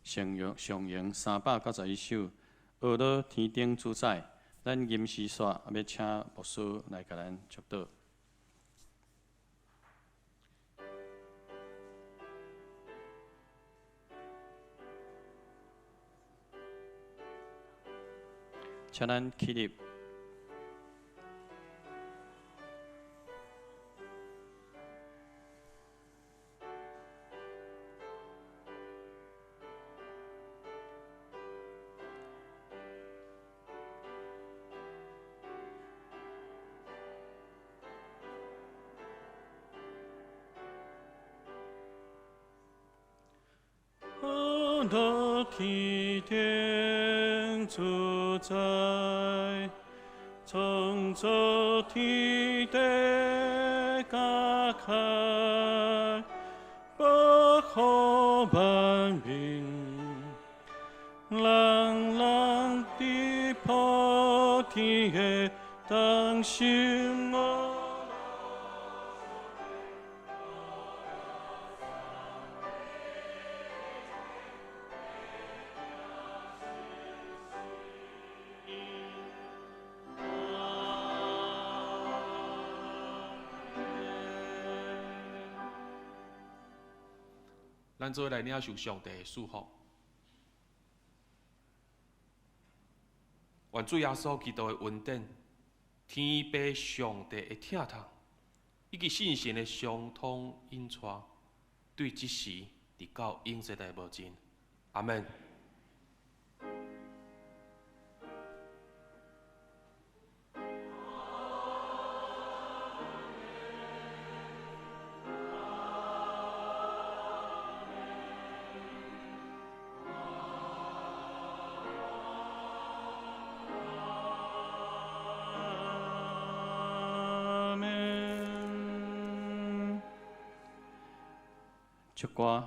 上詠上詠391首，呵咾天頂主宰，咱吟詩煞，欲請牧師來共咱祝禱。請咱起立。樂天頂主宰，創造天地佮海，保護萬民，人人佇普天的同心哦。咱做伙來領受上帝的祝福。願主耶穌基督的恩典、天父上帝的疼痛，以及聖神的相通引帶，對這時直到永世代無盡。阿們。阿們。唱歌。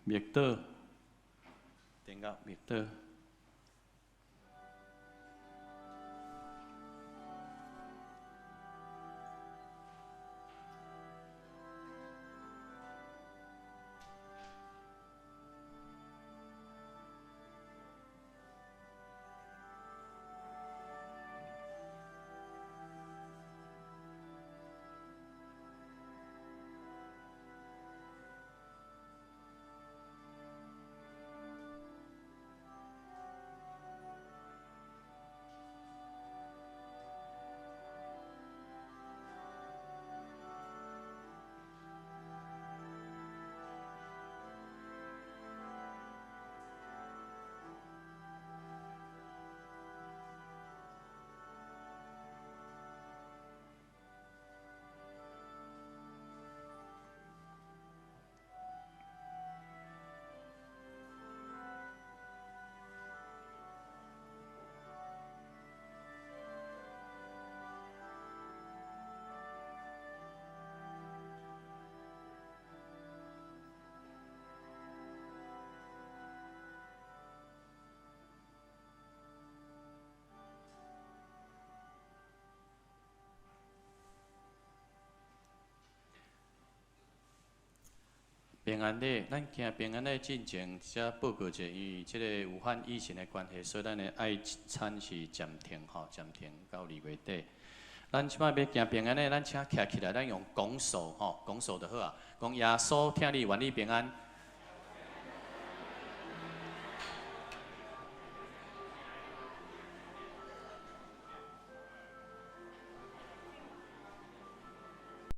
默禱，定格默禱。平安禮，咱行平安禮進前，才報告者，因為這个武漢疫情的關係，所以咱的愛餐是暫停吼，暫停到2月底。咱這擺欲行平安禮，咱請徛起來，咱用拱手吼，拱手就好啊。講耶穌疼你，願你平安。